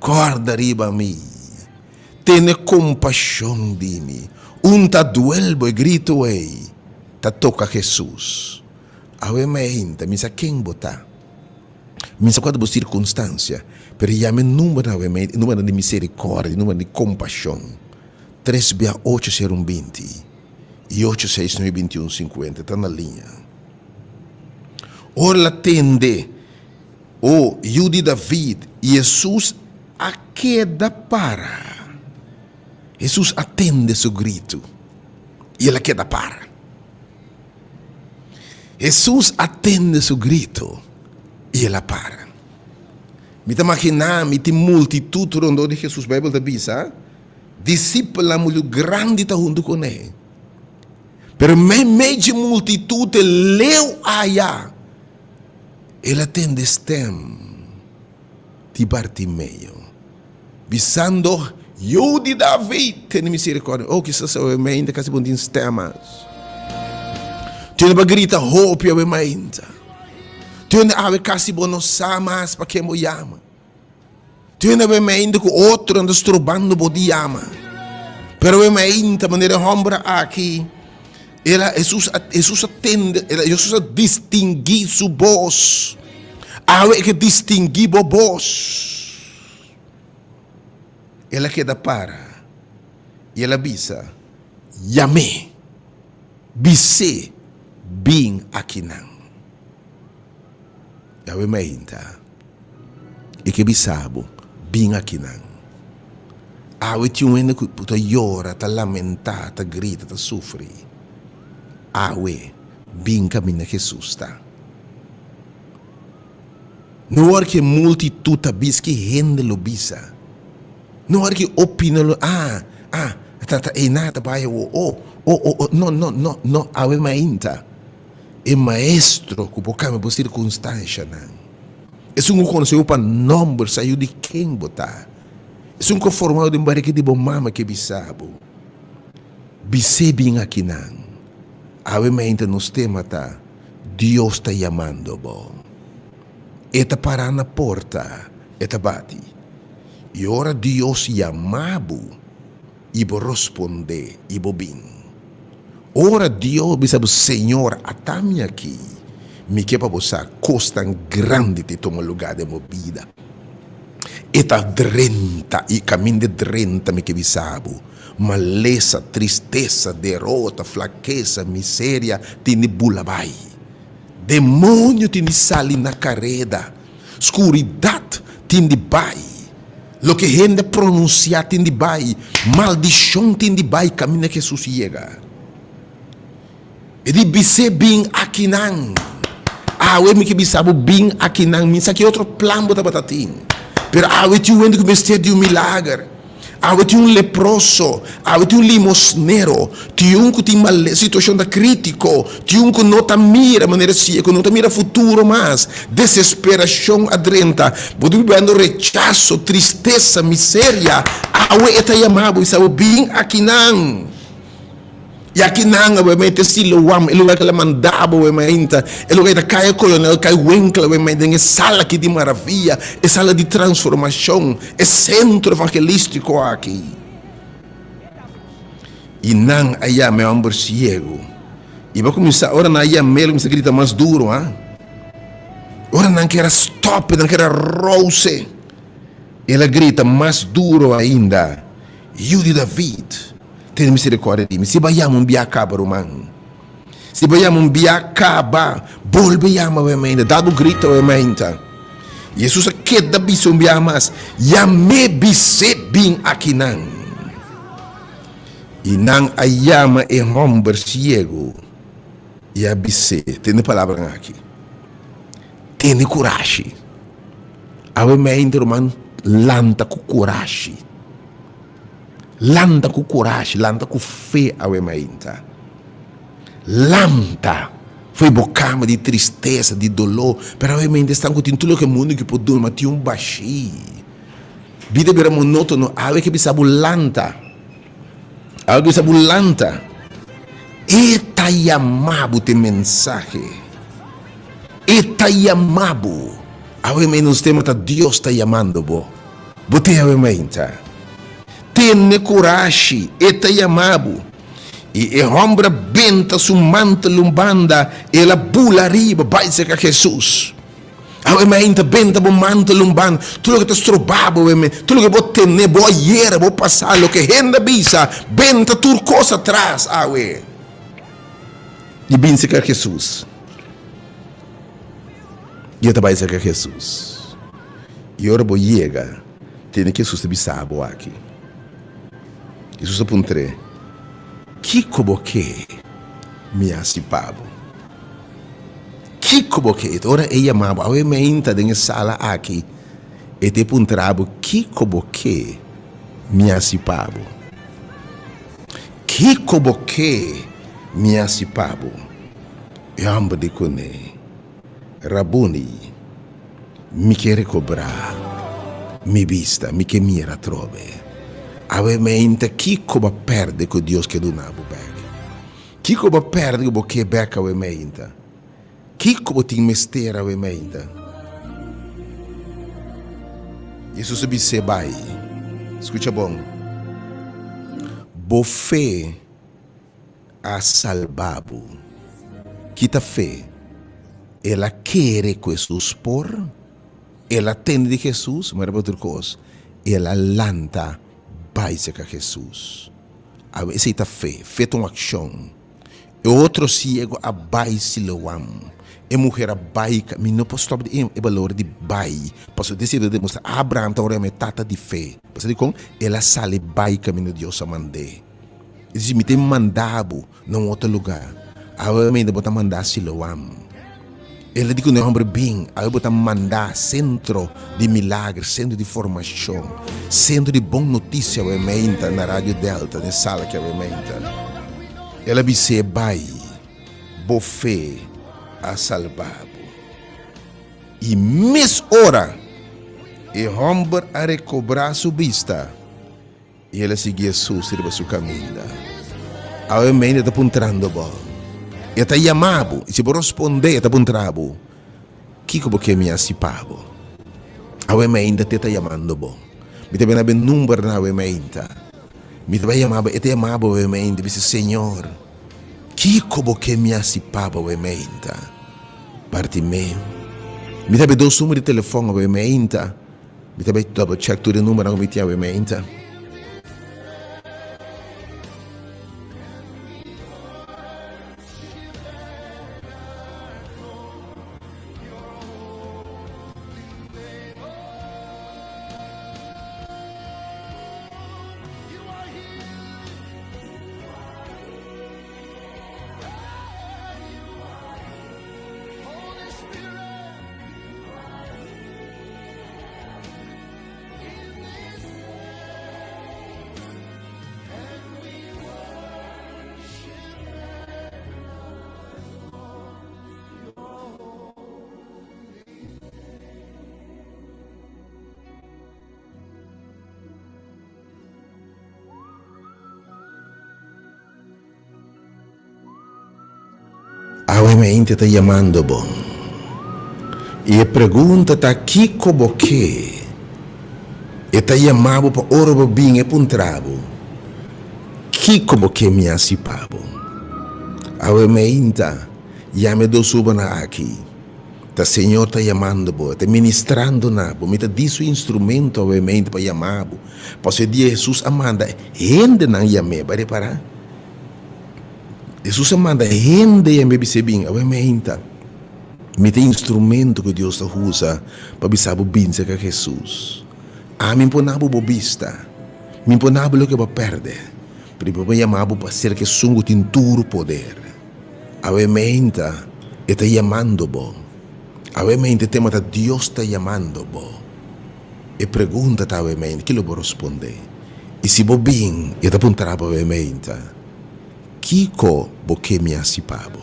kòrda riba mi, tene kompashon di mi. Un ta duel bo e grito ei ta toka Hesus. Awe mainta mi sa ken bo ta. Mi sa kua ta bo sirkunstansia, pero yama e numbernan awe mainta, e numbernan di misericordia, e numbernan di kompashon, tres bia ocho sero un binti i ocho seis nuebe binti un sinkuenta ta na liña. Ora el a tende, O Yu di David, Hesus a keda para. Hesus a tende su gritu i el a keda para. Hesus a tende su gritu i el a para. Mi ta maginá mi tin multitut rondó di Hesus. Beibel ta bisa, Disipelnan multitud grandi ta huntu kuné. Pero meimei dje multitut e leu aya, el a tende stèm di Bartimeo, bisando, Yu di David, tene misericordia. Oh, kisas awe mainta kasi bo no tin stèm mas. Tene pa grita hopi awe mainta. Tene awe kasi bo no sa mas pa ken bo yama. Tin awe mainta ku otronan ta strobando bo di yama. Pero awe mainta manera e hòmber aki, el a Hesus a Hesus a tende, el a Hesus a distinguí su bos. Awe e ke distinguí bo bos. El a keda para i el a bisa, Yam'é, bis'é bin akinan. Awe mainta. E ke bisa bo, Bin akinan. Awe tin un hende ku ta yora, ta lamentá, ta grita, ta sufri. Awe, bin kaminda Hesus ta. No ora ku e multitut ta bisa, ki hende lo bisa? No ora ku e opina lo, Ah, ah, ta ta einan ta bai awor. Oh, oh, oh, oh, no, no, no, no, awe mainta. E maestro ku por kambia bo sirkunstanshanan. Esun ku konosé bo pa nòmber, sa yu di ken bo ta. Esun ku a forma bo den barika di bo mama ke bisa bo, Bis'é bin akinan. Awe mainta nos tema ta, Dios ta yamando bo. E ta pará na porta, e ta bati. I ora Dios yama bo, i bo rospondé i bo bin. Ora Dios bisa bo, Señor, ata mi aki, mi ke pa bo sa kosnan grandi ta tuma lugá den bo bida. E ta drenta i kaminda e drenta mi ke bisa bo, malesa, tristesa, derota, flakesa, miseria tin di bula bai. Demonio tin di sali na kareda. Skuridat tin di bai. Loke hende a pronunsiá tin di bai. Maldishon tin di bai kaminda Hesus yega. E di bis'é, Bin akinan. Awe mi ke bisa bo, bin akinan. Mi sa ki otro plan bo tabata tin. Pero awe tin un hende ku mester di un milager. Awe tin un leproso, awe tin un limosnero, tin un ku tin mal situashon ta kritiko, tin un ku no ta mira manera siegu, no ta mira futuro mas, desesperashon a drenta, bo ta bibando rechaso, tristesa, miseria, awe e ta yama bo i sa bo bin akinan. I akinan awe mei te Siloam, e lugar ku el a manda bo awe meinta, e lugar ei ta Kaya Kolonel Kai Winkel awe mei den e sala aki di maravia, e sala di transformashon, e sentro evangelístiko aki. I nan a yama e hòmber siegu. I bo a kuminsá, ora nan a yam'é, el a kuminsá grita mas duru, ha. Ora nan kier a stòp e, nan kier a rous'é, el a grita mas duru ainda, Yu di David! Tene misericordia di mi. Si bo a yama un bia caba, ruman. Si bo a yama un bia caba, bolbe yama awe mainta. Da bo grito awe mainta. Jesus a keda bisa un bia mas, Yam'é bis'é bin akinan. I nan a yama e homber ciego i a bis'é, tende e palabranan aki, Tene curashi. Awe mainta, ruman, lanta cu curashi. Lanta ku kurashi, lanta ku fe awe mainta. Lanta fo'i bo kama di tristesa, di doló, pero awe mainta esnan ku tin tur loke mundu ki por duna, ma tin un bashí. Bida bira monótono. Awe ke bisa bo lanta. Awe ke bisa bo lanta. E ta yama bo te mensahe. E ta yama bo. Awe mei nos tema ta Dios ta yamando bo. Bo te awe meinta. Tene kurashi, e ta yama bo. I e hòmber a benta su mantel un banda, el a bula ariba bai serka Hesus. Awe meinta, benta bo mantel un banda, tur loke ta stroba bo awe meinta, tur loke bo tene, bo ayera, bo pasá, loke hende a bisa, benta tur kos atras awe i bin serka Hesus. I e ta bai serka Hesus. I ora bo yega, tene ku Hesus ta bisa bo aki. Hesus a puntr'é, Kiko bo ke mi hasi pa bo? Kiko bo ke? Ora e yama bo, awe meinta den e sala aki, e ta puntra bo, Kiko bo ke mi hasi pa bo? Kiko bo ke mi hasi pa bo? E hòmber di kuné, Rabuni, mi ke rekobrá mi bista, mi ke mira atrobe. Awe meinta, kiko bo a pèrdè ku Dios ke duna bo bèk? Kiko bo a pèrdè ku bo ke bèk awe meinta? Kiko bo tin mester awe meinta? Hesus a bis'é, Bai, skucha bon, bo fe a salba bo. Ki ta fe? El a kere ku Hesus por, el a tende di Hesus, ma riba otro kos, el a lanta bai serka Hesus. Awe esei ta fe, fe ta un akshon. E otro siego a bai Siloam, e muher a bai, mi no por stop di e balor di bai, pasobra di esei ta demostra Abraham ta ora e tata di fe. Pasobra dikon? El a sali bai kaminda Dios a mand'é. E dici, Mi ta manda bo na un otro lugar. Awe mainta bo ta manda Siloam. El a di ku e homber, Bin, awe bo ta manda sentro di milager, sentro di formacion, sentro di bon noticia awe mainta na Radio Delta, den sala aki awe mainta. El a bis'é, Bai, bo fe a salba bo. I mes ora e homber a recobrá su bista. I el a sigui Hesus riba su kaminda. Awe mende ta puntrando bo. E ta yama bo, i si bo rospondé, e ta puntra bo, Kiko bo ke mi hasi pa bo? Awe meinta te ta yamando bo. Mi ta bini na bo e numbernan awe meinta. Mi ta bai yama bo, e ta yama bo awe meinta, bisa, Señor, kiko bo ke mi hasi pa bo awe meinta? Bartimeo. Mi ta bai dos number di telefòn awe meinta. Mi ta bai double check tur e numbernan ku mi tin awe meinta. Awe mente ta yamando bo. I e pregunta ta kiko bo ke? E ta yama bo pa ora bo bin e puntra bo, Kiko bo ke mi hasi pa bo? Awe meinta yama e dos ubanan aki. Ta Señor ta yamando bo, e ta ministrando na bo. Mi ta di su instrumento awe mente pa yama bo. Pasobra e dia Hesus a manda hendenan yam'é. Bo a repará? Hesus a manda hende yam'é bis'é bin awe meinta. Mi ta instrumento ku Dios ta usa pa bisa bo bin serka Hesus. Ami por na bo bo bista. Mi por na bo loke bo a pèrdè. Pero mi por yama bo pa serka esun ku tin tur poder. Awe meinta e ta yamando bo. Awe meinta e tema ta Dios ta yamando bo. E pregunta ta awe meinta, kilo bo rospondé? I si bo bin, e ta puntra bo awe meinta, Kiko bo ke mi hasi pa bo?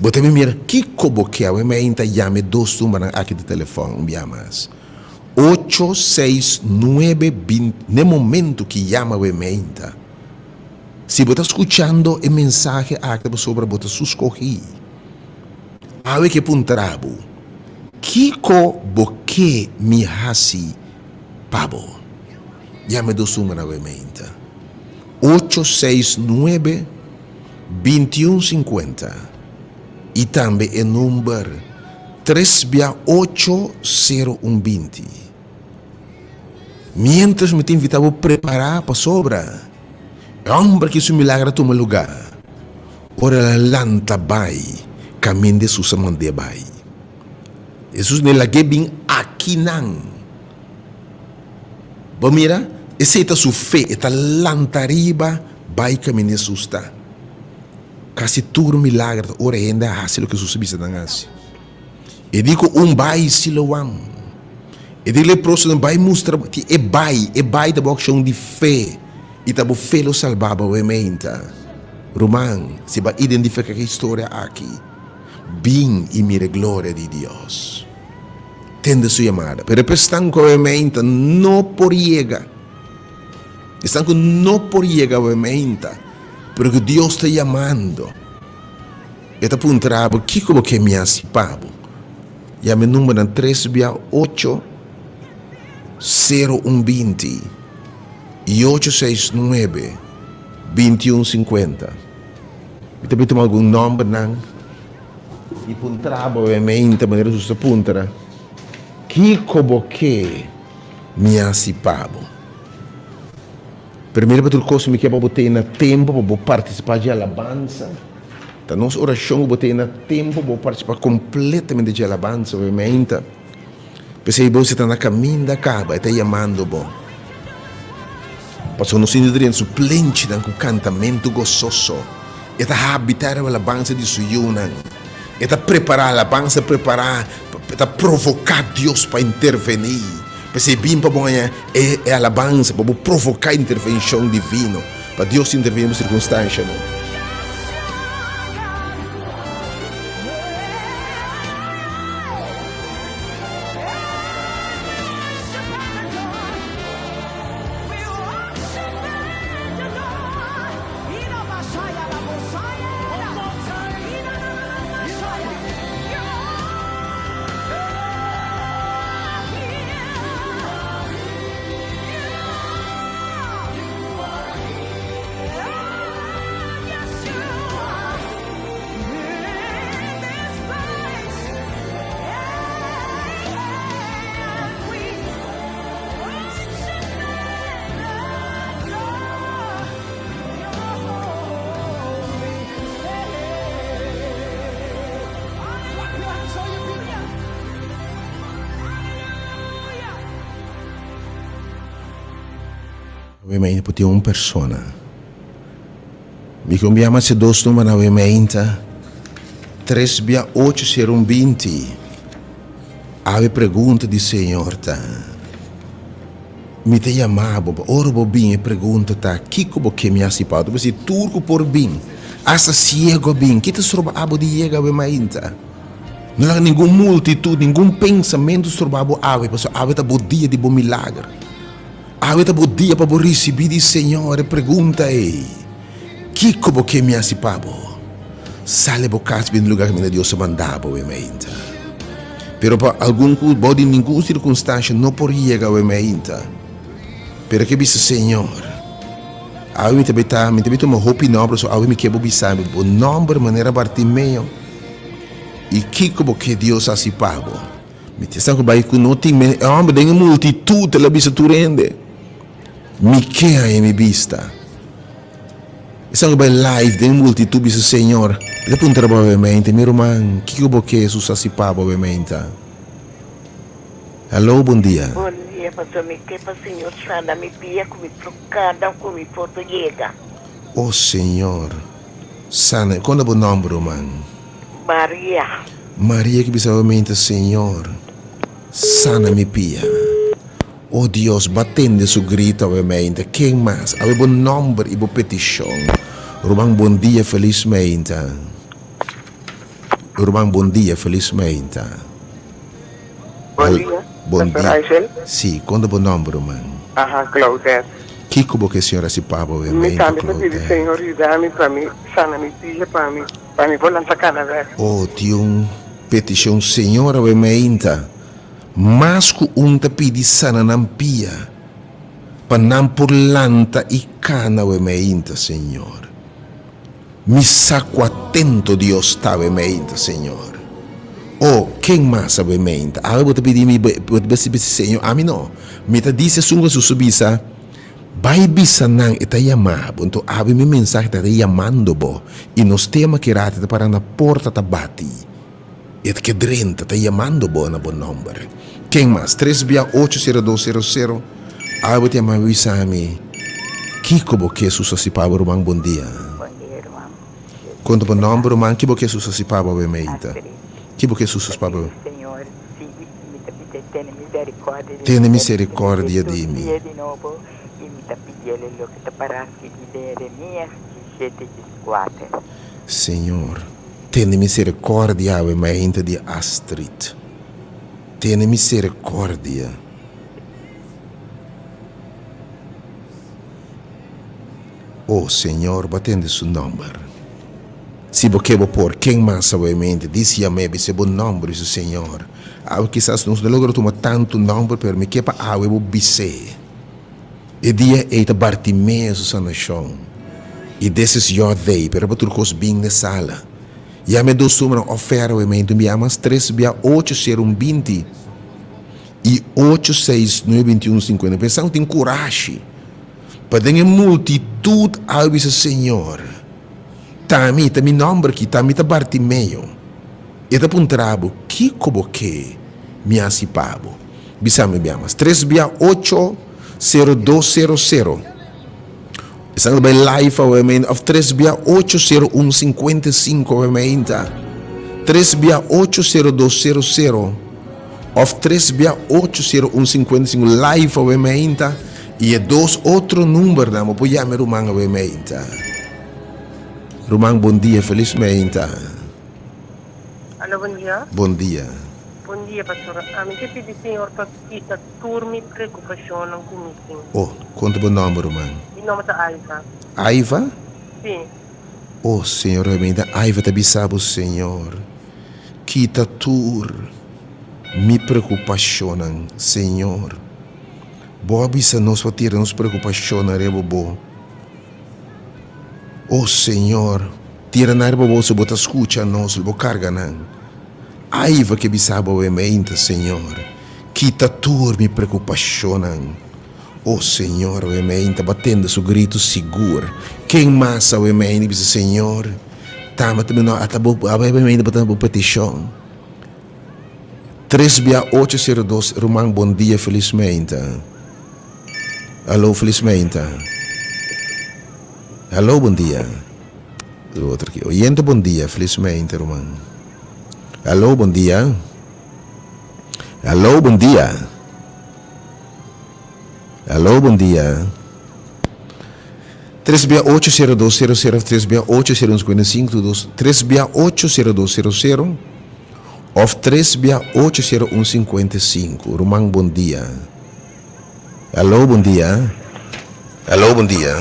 Bo ta bin mira kiko bo ke awe meinta, yama e dos numbernan aki di telefòn un bia mas. Ocho, seis, nuebe, bint, n'e momento ki yama bo e meinta. Si bo ta skuchando e mensahe aki ta pasobra bo ta su skohí. Awe ke puntra bo, Kiko bo ke mi hasi pa bo? Yama e dos numero awe meinta, Ocho, seis, nuebe, bintiun, sinkuenta i tambe e number tres bia ocho, sero, un, binti. Miéntras mi ta invitá bo prepará pasobra e hòmber ki su milager a tuma lugá ora el a lanta bai kaminda Hesus a mand'é bai. Hesus no lag'é bin akinan. Bo mira, esei ta su fe, e ta lanta riba bai kaminda Hesus ta. Kasi tur milager ta ora hende a hasi loke Hesus a bisa nan hasi. E di ku un bai Siloam. E di leprosonan bai mustra bo ki e bai, e bai ta bo akshon di fe i ta bo fe lo salba bo meinta. Ruman, si bo a identifika ku e historia aki, bin i mira e gloria di Dios. Tende su yamada. Pero e pesnan ku awe meinta no por yega. Esnan ku no por yega awe meinta, pero ku Dios ta yamando. E ta puntra bo, Kiko bo ke mi hasi pa bo? Yama e numbernan tres bia ocho, sero un binti i ocho seis nuebe, binti un sinkuenta. Mi ta bin tuma algun nombernan i puntra bo e meinta manera Hesus ta puntra, Kiko bo ke mi hasi pa bo? Primero pa tur kos mi ke pa bo tene na tempu pa bo partisipá dje alabansa. Ta nos orashon ku bo tene na tempu pa bo partisipá kompletamente dje alabansa, obviamente. P'esei bo si ta na kaminda kaba, e ta yamando bo. Pasobra nos sinti drenta su plenchinan ku kantamentu gososo. E ta habitá riba alabansa di su yunan. E ta prepará alabansa, prepará, e ta provoká Dios pa intervení. P'esei bin pa bo haña e e alabansa, pa bo provoká intervenshon divino, pa Dios intervení bo sirkunstanshanan. Awe mainta por tin un persona. Mi con bia mas e dos number awe mainta, tres bia ocho sero un binti. Awe pregunta di Señor ta. Mi ta yama bo, pa ora bo bin e pregunta ta, Kiko bo ke mi hasi pa bo? Ta bisa, Tur ku por bin, asta siego a bin. Ki ta stroba abo di yega awe mainta? No laga ningun multitut, ningun pensamentu stroba bo awe, pasobra awe ta bo dia di bo milager. Awe ta bo dia pa bo risibí di Señor e pregunta ei, Kiko bo ke mi hasi pa bo? Sali bo kas bin lugar kaminda Dios a manda bo awe mainta. Pero pa algun ku bou di ningun sirkunstansha no por yega awe mainta. Pero ke bisa, Señor, awe mi ta bai ta, mi ta bai tuma hopi nòmber, so awe mi ke bo bisa mi bo nòmber manera Bartimeo, i kiko bo ke Dios hasi pa bo. Mi ta esnan ku bai ku no tin e hòmber den e multitut, el a bisa tur hende, Mi ke haña mi bista. Esnan ku bai live den multitut bisa, Señor, mi ta puntra bo awemente, mi ruman, kiko bo ke Hesus hasi pa bo awemente? Hallo, bon dia. Bon dia, pastor. Mi ke pa Señor sana mi pia ku mi trokada ku mi por ta yega. Oh Señor, sana. Kon ta bo nomber, ruman? Maria. Maria ki bisa awemente, Señor, sana mi pia. O Dios, bo a tende su grito awe meinta. Ken mas? Awe bo nomber i bo petishon. Ruman bon dia felis meinta. Ruman bon dia felis meinta. Bon dia, Bon Pastor dia. Aishel. Si, kon ta bo nòmber, ruman? Aha, Claudette. Kiko bo ke Señor hasi pa bo, Mi mente, tambe ta pidi Claudette? Señor yuda mi pa mi sana mi pia pa mi pa mi por lanta kana bek. Oh, tin un petishon, Señor, awe meinta. Mas ku un ta pidi sana nan pia pa nan por lanta i kana awe meinta, Señor. Mi sa ku atento Dios ta awe meinta, Señor. Oh, ken mas awe meinta? Awe bo ta pidi mi, bo ta bisa Señor, ami no. Mi ta disi esun ku Hesus a bisa, Bai bisa nan, e ta yama bo. Anto awe mi mensahe ta yamando bo, i nos tema ki rati ta para na porta ta bati. E ta ke drenta, ta yamando bo na bo nomber. Ken mas? Tres bia ocho sero dos sero sero. Awe bo ta yama mi bisa mi, Kiko bo ke Hesus hasi pa bo, ruman? Bon dia. Bon dia, ruman. Konta bo nomber, ruman. Ki bo ke Hesus hasi pa bo awe meinta? Astrid. Ki bo ke Hesus hasi pa bo? Ta pidi Señor, sigui, mi ta pidi tene misericordia di mi. Tene misericordia di mi. Tur dia di nobo, i mi ta pidi el loke ta para skibí den Jeremias diesshete dieskuater. Señor, tene misericordia awe mainta di Astrid. Tene misericordia. Oh, Señor, bo a tende su nomber. Si bo ke bo por, ken mas awe mainta? Dici yam'é, bis'é bo nomber, bisa, Señor, awe kisas nos no logra tuma tantu nomber, pero mi ke pa awe bo bis'é. E dia ei ta Bartimeo su sanashon. I this is your day, pero pa tur kos bin n'e sala. Yama e dos numeronan òf fèra we meintu un bia mas, tres bia ocho sero un binti i ocho seis nuebe binti un sinkuenta. Pensa ku tin kurashi pa den e multitut a bisa, Señor, ta mi, ta mi nòmber aki, ta mi ta Bartimeo. E ta puntra bo, Kiko bo ke mi hasi pa bo? Bisa mi bia mas, tres bia ocho sero dos sero sero. Esnan ta bai live awe meinta of tres bia ocho sero un sinkuenta i sinku awe meinta. Tres bia ocho sero dos sero sero of tres bia ocho sero un sinkuenta i sinku live awe meinta i e dos otro numbernan bo por yama e ruman awe meinta. Ruman bon dia felis meinta. Alo bon dia. Bon dia. Bon dia pastor ami ke pidi señor pa kita tur mi preocupacionnan cu mi tin. Oh, konta bo nomber ruman. Mi nomber ta Aiva. Aiva? Si. Oh señor Herminda Aiva ta bisa bo señor kita tur mi preocupacionnan señor bo a bisa nos pa tira nos preocupacionnan riba bo. O Señor, tira nan riba bo si bo ta scucha nos, lo bo carga nan. Aiva ke bisa bo awe meinta, Señor, kita tur mi preocupacionnan. O Señor, awe meinta bo a tende su grito sigur. Ken mas awe meinta bisa, Señor, tamba ta mi no, ata bo, awe meinta bo ta bo peticion. Tres bia ocho sero dos, ruman bon dia, feliz meinta. Aló felizmente. Aló bon dia. E otro aki. Oyente bon dia, felizmente ruman. Aló bon dia. Aló bon dia. Aló bon dia. Tres bia ocho sero dos sero sero tres bia ocho sero un cincuenta y cinco dos tres bia ocho sero dos sero sero of tres bia ocho sero un cincuenta y cinco. Ruman bon dia. Aló, bon dia. Aló, bon dia.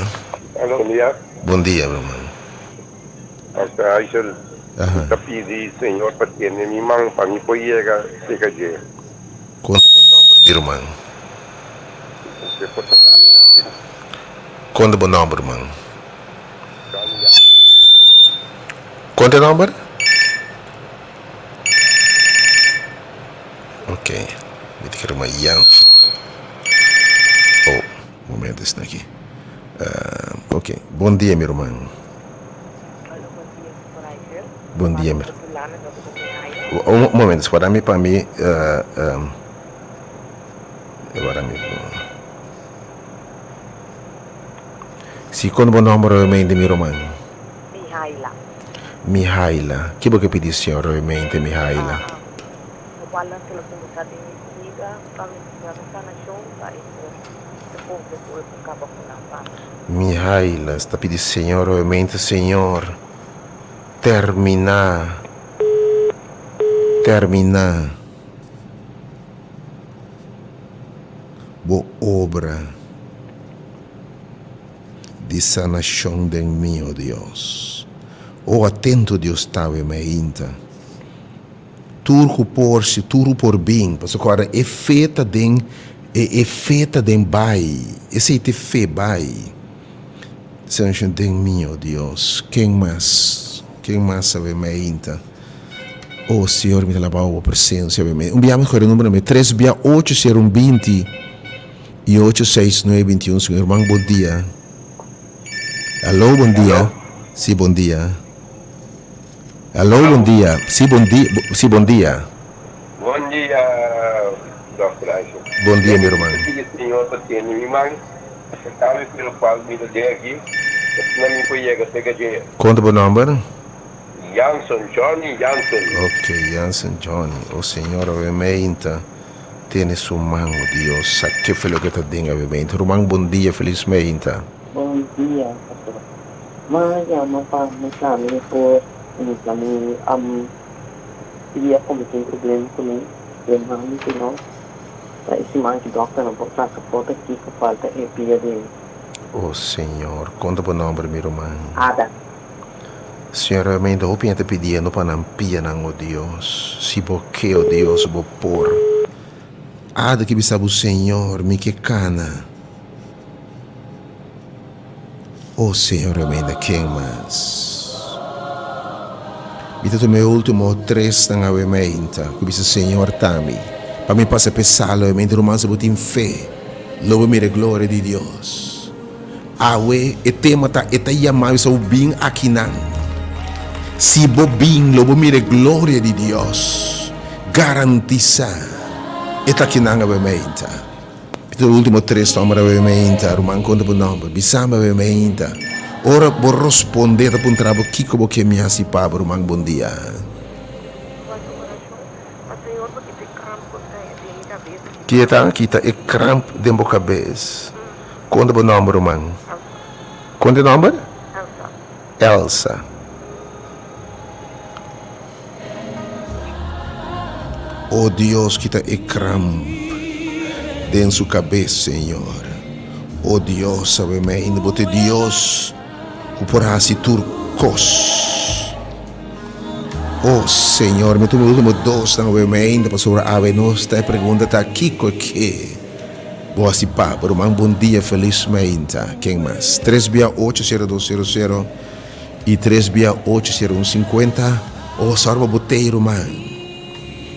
Aló, bon dia. Bon dia, mi ruman. Pastor Aishel, mi ta pidi Señor pa tene mi man pa mi por yega serka dje. Konta bo nomber, mi ruman. Usted por sana mi tambe. Konta bo nomber, ruman. Johnny Jansen. Konta e nomber? Ok, mi ta kere mayan. Oh, momento esnan aki. Uh, ok, bon dia mi ruman. Alo, bon dia, Pastor Aishel. Bon dia, mi. Un momento, guarda mi pa mi, uh, um, guarda mi. Si, kon bo nomber realmente mi ruman? Mihaila. Mihaila. Ki bo ke pidi Señor realmente, Mihaila? No balansa lo kuminsá den mi bida pa mi siña mi sanashon pa e por ta konfia ku e por kaba ku nan pa mi. Mihaila sta pidi Señor realmente, Señor, terminá, terminá. Bo obra di sanashon den mi, o Dios. O atento Dios ta awe mainta. Tur ku por si, tur ku por bin, pasobra ku ora e fe ta den, e e fe ta den bai, esei ta e fe bai. Sanashon den mi, o Dios. Ken mas? Ken mas awe mainta? O Señor, mi ta alabao bo presencia awe mainta. Un bia mi kore number mi tres bia ocho sero un binti i ocho seis nuebe binti un. Señor, herman, bon dia. Aló, bon dia. Si, bon dia. Aló, bon dia. Si, bon dia. Si, bon dia. Bon dia, Dòkter Aisha. Bon dia, mi ruman. Mi ta pidi Señor pa tene mi man, aserká mi ku lokual mi ta den aki, pa asina mi por yega serka dje. Konta bo nòmber? Janson, Johnny Janson. Ok, Janson Johnny. O Señor, awe meinta tene su man, o Dios, sa ke fe loke ta den awe meinta. Ruman, bon dia, felis meinta. Bon dia, pastor. Ma yama pa mustra mi por mustra mi pia ku mi tin problem kuné den man si no ta e siman ki dokternan por saka foto kiko falta e pia di mi. O Señor, konta bo nomber mi ruman. Ada. Señor realmente hopi hende ta pidiendo pa nan pianan o Dios si bo ke o Dios bo por. Ada ki bisa bo Señor mi ke kana. Oh Señor realmente ken mas. Mi ta tuma e ultimo tresnan awe meinta ku bisa Señor ta mi pa mi pasa p'e sala awe meinta ruman si bo tin fe lo bo mira e gloria di Dios. Awe e tema ta e ta yama bisa bo bin akinan. Si bo bin lo bo mira e gloria di Dios garantisa e ta akinan awe meinta. E ultimo tres nomber awe meinta, ruman konta bo nomber, bisami awe meinta. Ora bo rosponde ta puntra bo kiko bo ke mi hasi pa bo, ruman bon dia. Kie ta kita e kramp den bo kabes? Konta bo nomber ruman. Konta e nomber? Elsa. O Dios kita e kramp den su kabes Señor. O Dios sabe mi ainda bo ta e Dios ku por hasi tur kos. O Señor mi tuma e ultimo dosnan awe mi ainda pasobra awe nos ta e pregunta ta kiko e ke bo hasi pa bo ruman bon dia felis mainta ken mas tres bia ocho sero dos sero sero. I tres bia ocho sera un sinkuenta. Oh, sòru pa bo tei, ruman.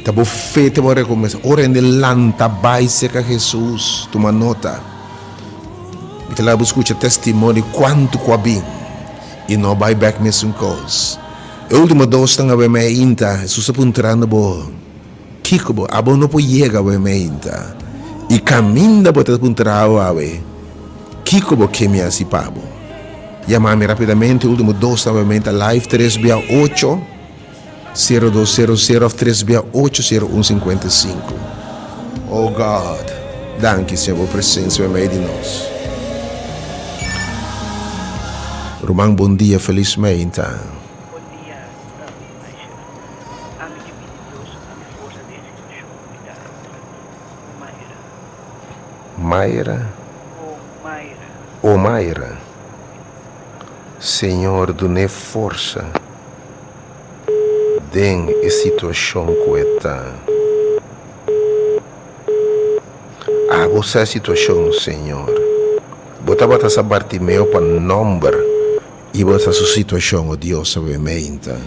Ta bo fe te bo rekompensa. Ora hende lanta bai serka Hesus, tuma nota. Mi ta laga bo skucha testimonio kuantu ku a bin i no bai bèk mesun kos. E ultimo dosnan awe meinta, Hesus ta puntrando bo, Kiko bo, abo no por yega awe meinta? I kaminda bo ta puntra bo awe, Kiko bo ke mi hasi pa bo? Yama mi rapidamente ultimo dos nuevamente live tres bia ocho sero dos sero sero of tres bia ocho sero un sinkuenta i sinku. Oh God, danki Señor bo presencia mei mei di nos. Ruman bon dia felis meinta. Bon dia Aisha. Ami ke pidi Dios a mi forsa den e situacion ku mi ta Mayra. Mayra. Omaira. Omaira. Señor dun'é forsa den e situacion cu e ta. Abo sa e situacion, Señor. Bo tabata sa Bartimeo pa nomber y bo sa su situacion, o Dios, awe meinta.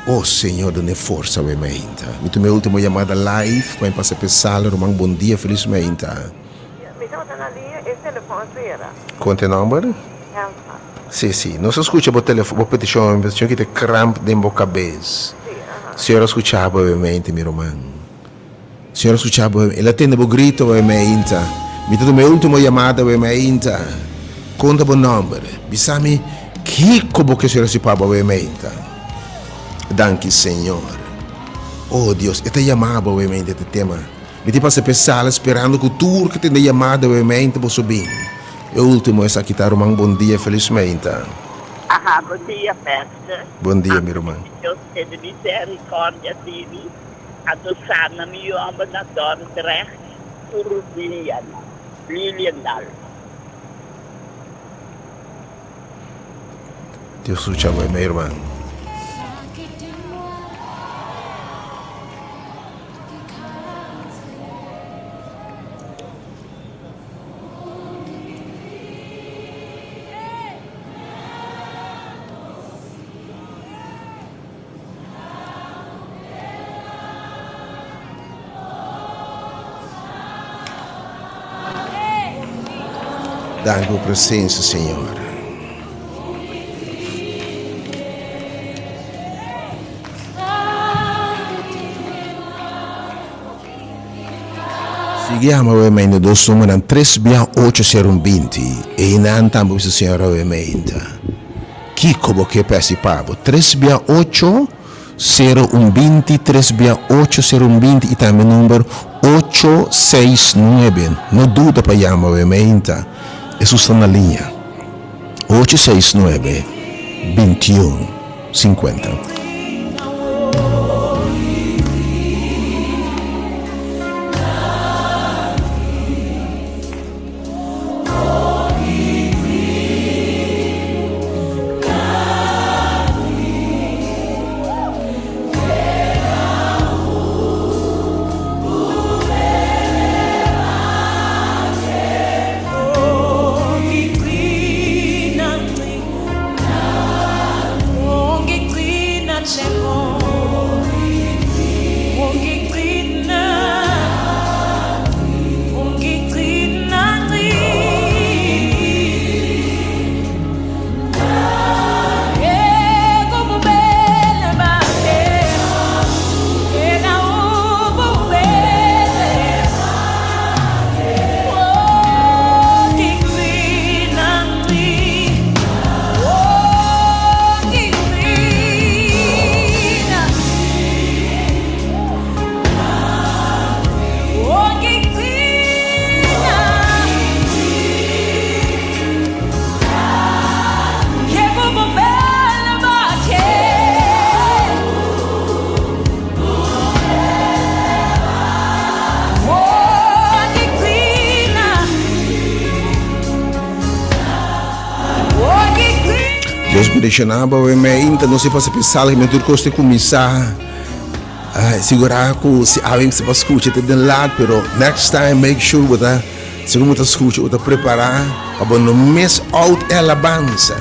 Oh Señor duna e forsa awe meinta. Mi tuma e ultimo yamada live pa mi pasa p'e sala ruman bon dia felis meinta. Mi tabata na liña e telefon a sera. Kon ta e nomber? Elsa. Si si nos a skucha bo telefon bo petishon mi petishon kita kramp den bo kabes. Si aha. Señor a skucha bo awe meinta mi ruman. Señor a skucha bo el a tende bo grito awe meinta. Mi ta tuma e ultimo yamada awe meinta. Konta bo nomber. Bisa mi kiko bo ke Señor hasi pa bo awe meinta. Danki Señor. Oh Dios, e ta yama bo awe meinta te tema. Mi tin pasa p'e sala sperando ku tur ke tende yamada awe meinta boso bin. E ultimo esaki ta ruman bon dia felis meinta. Aha, bon dia Pastor. Bon dia mi ruman. Dios tene misericordia di mi. Anto sana mi yu homber na Dordrecht. tur dianan. Liliendal. Dios sucha bo mi herman. Danki bo presencia, Señor. Sigui ama we meinta dos numeronan tres bia ocho sero un binti. Einan tambe bisa Señor awe meinta. Kiko bo ke p'hasi pa bo? Tres bia ocho sero un binti, tres bia ocho sero un binti i tambe number ocho seis nuebe. No duda pa yama we meinta. Hesus ta na liña. Ocho seis nuebe bintiun sinkuenta. Dios bendiciona bo we me inta no se pasa pensar que me tur cos te cuminsa sigura cu si alguien se pa scucha te den laat pero next time make sure bo ta segun bo ta scucha bo ta prepara pa bo no miss out e alabansa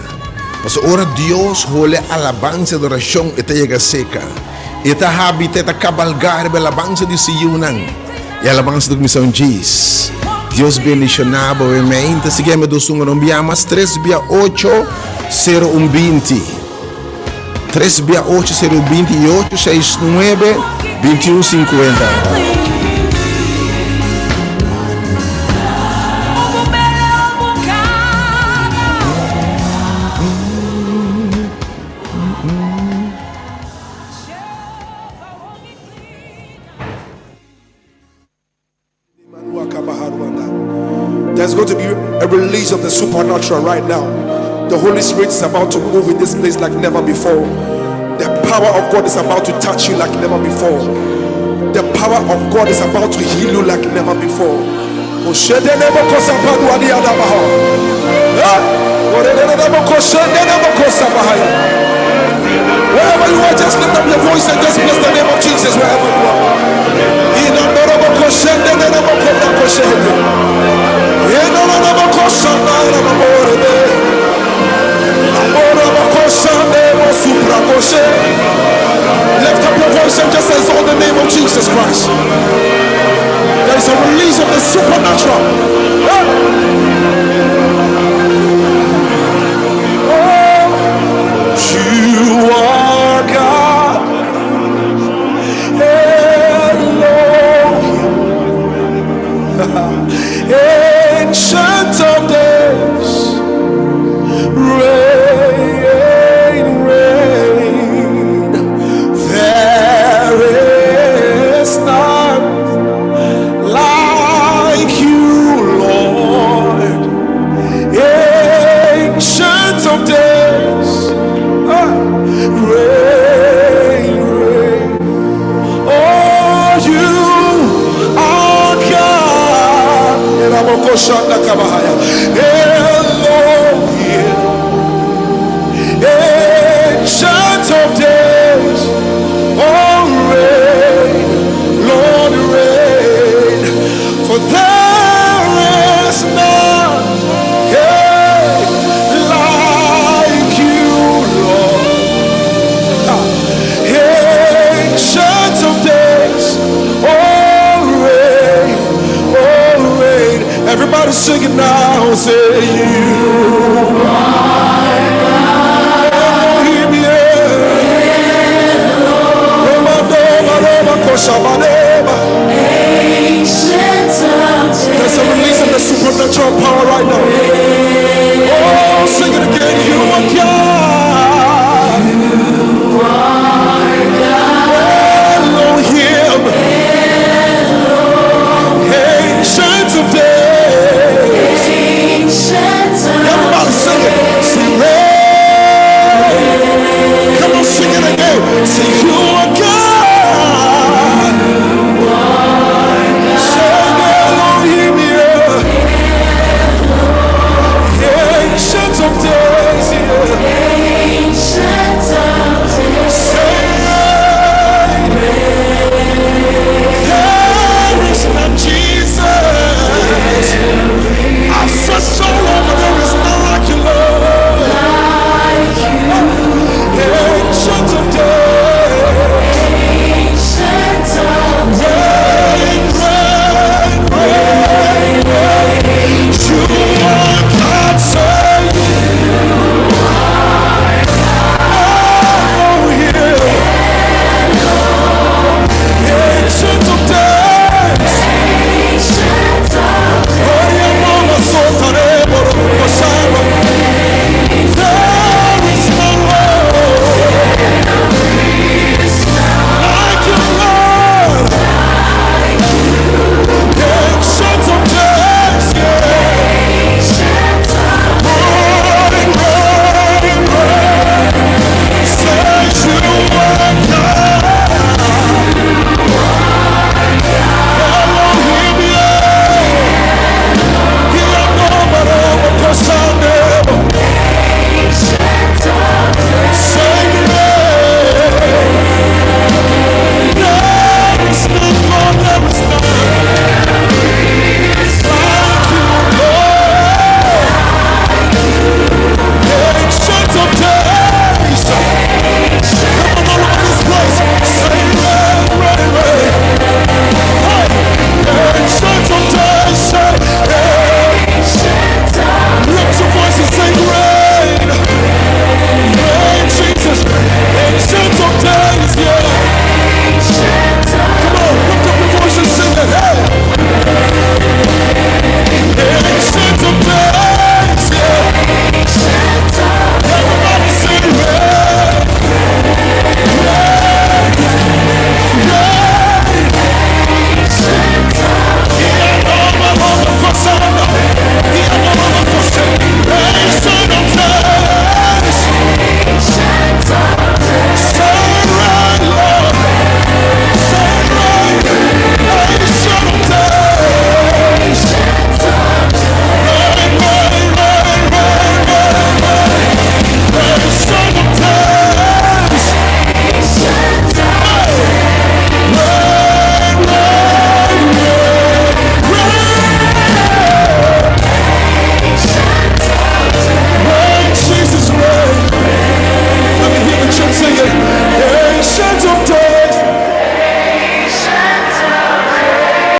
pasobra ora Dios hole alabansa y adoracion e ta yega seca e ta habita e ta cabalga riba e alabansa di su yiunan e alabansa ta cuminsa un djis Dios bendiciona bo we me inta sigui me dos un bia mas tres bia ocho sero un binti. Tres bia ocho sero binti i ocho seis nuebe 21 50. There's going to be a release of the supernatural right now. The Holy Spirit is about to move in this place like never before. The power of God is about to touch you like never before. The power of God is about to heal you like never before. Wherever you are, just lift up your voice and just bless the name of Jesus wherever you are. Lift up your voice and just exalt the name of Jesus Christ. There is a release of the supernatural. Oh, you are God. Elohim. Ancient of days. Reign, reign. There is none like you, Lord. koshanda kabahaya. Elohim. Ancient of days. Oh, reign, Lord, reign. For there is none, hey, like you, Lord. Ancient of days, oh, reign, oh, reign. Everybody sing it now, say you are Elohim, yeah. Roma, Roma, Koshabaneba. There's a release of the supernatural power right now.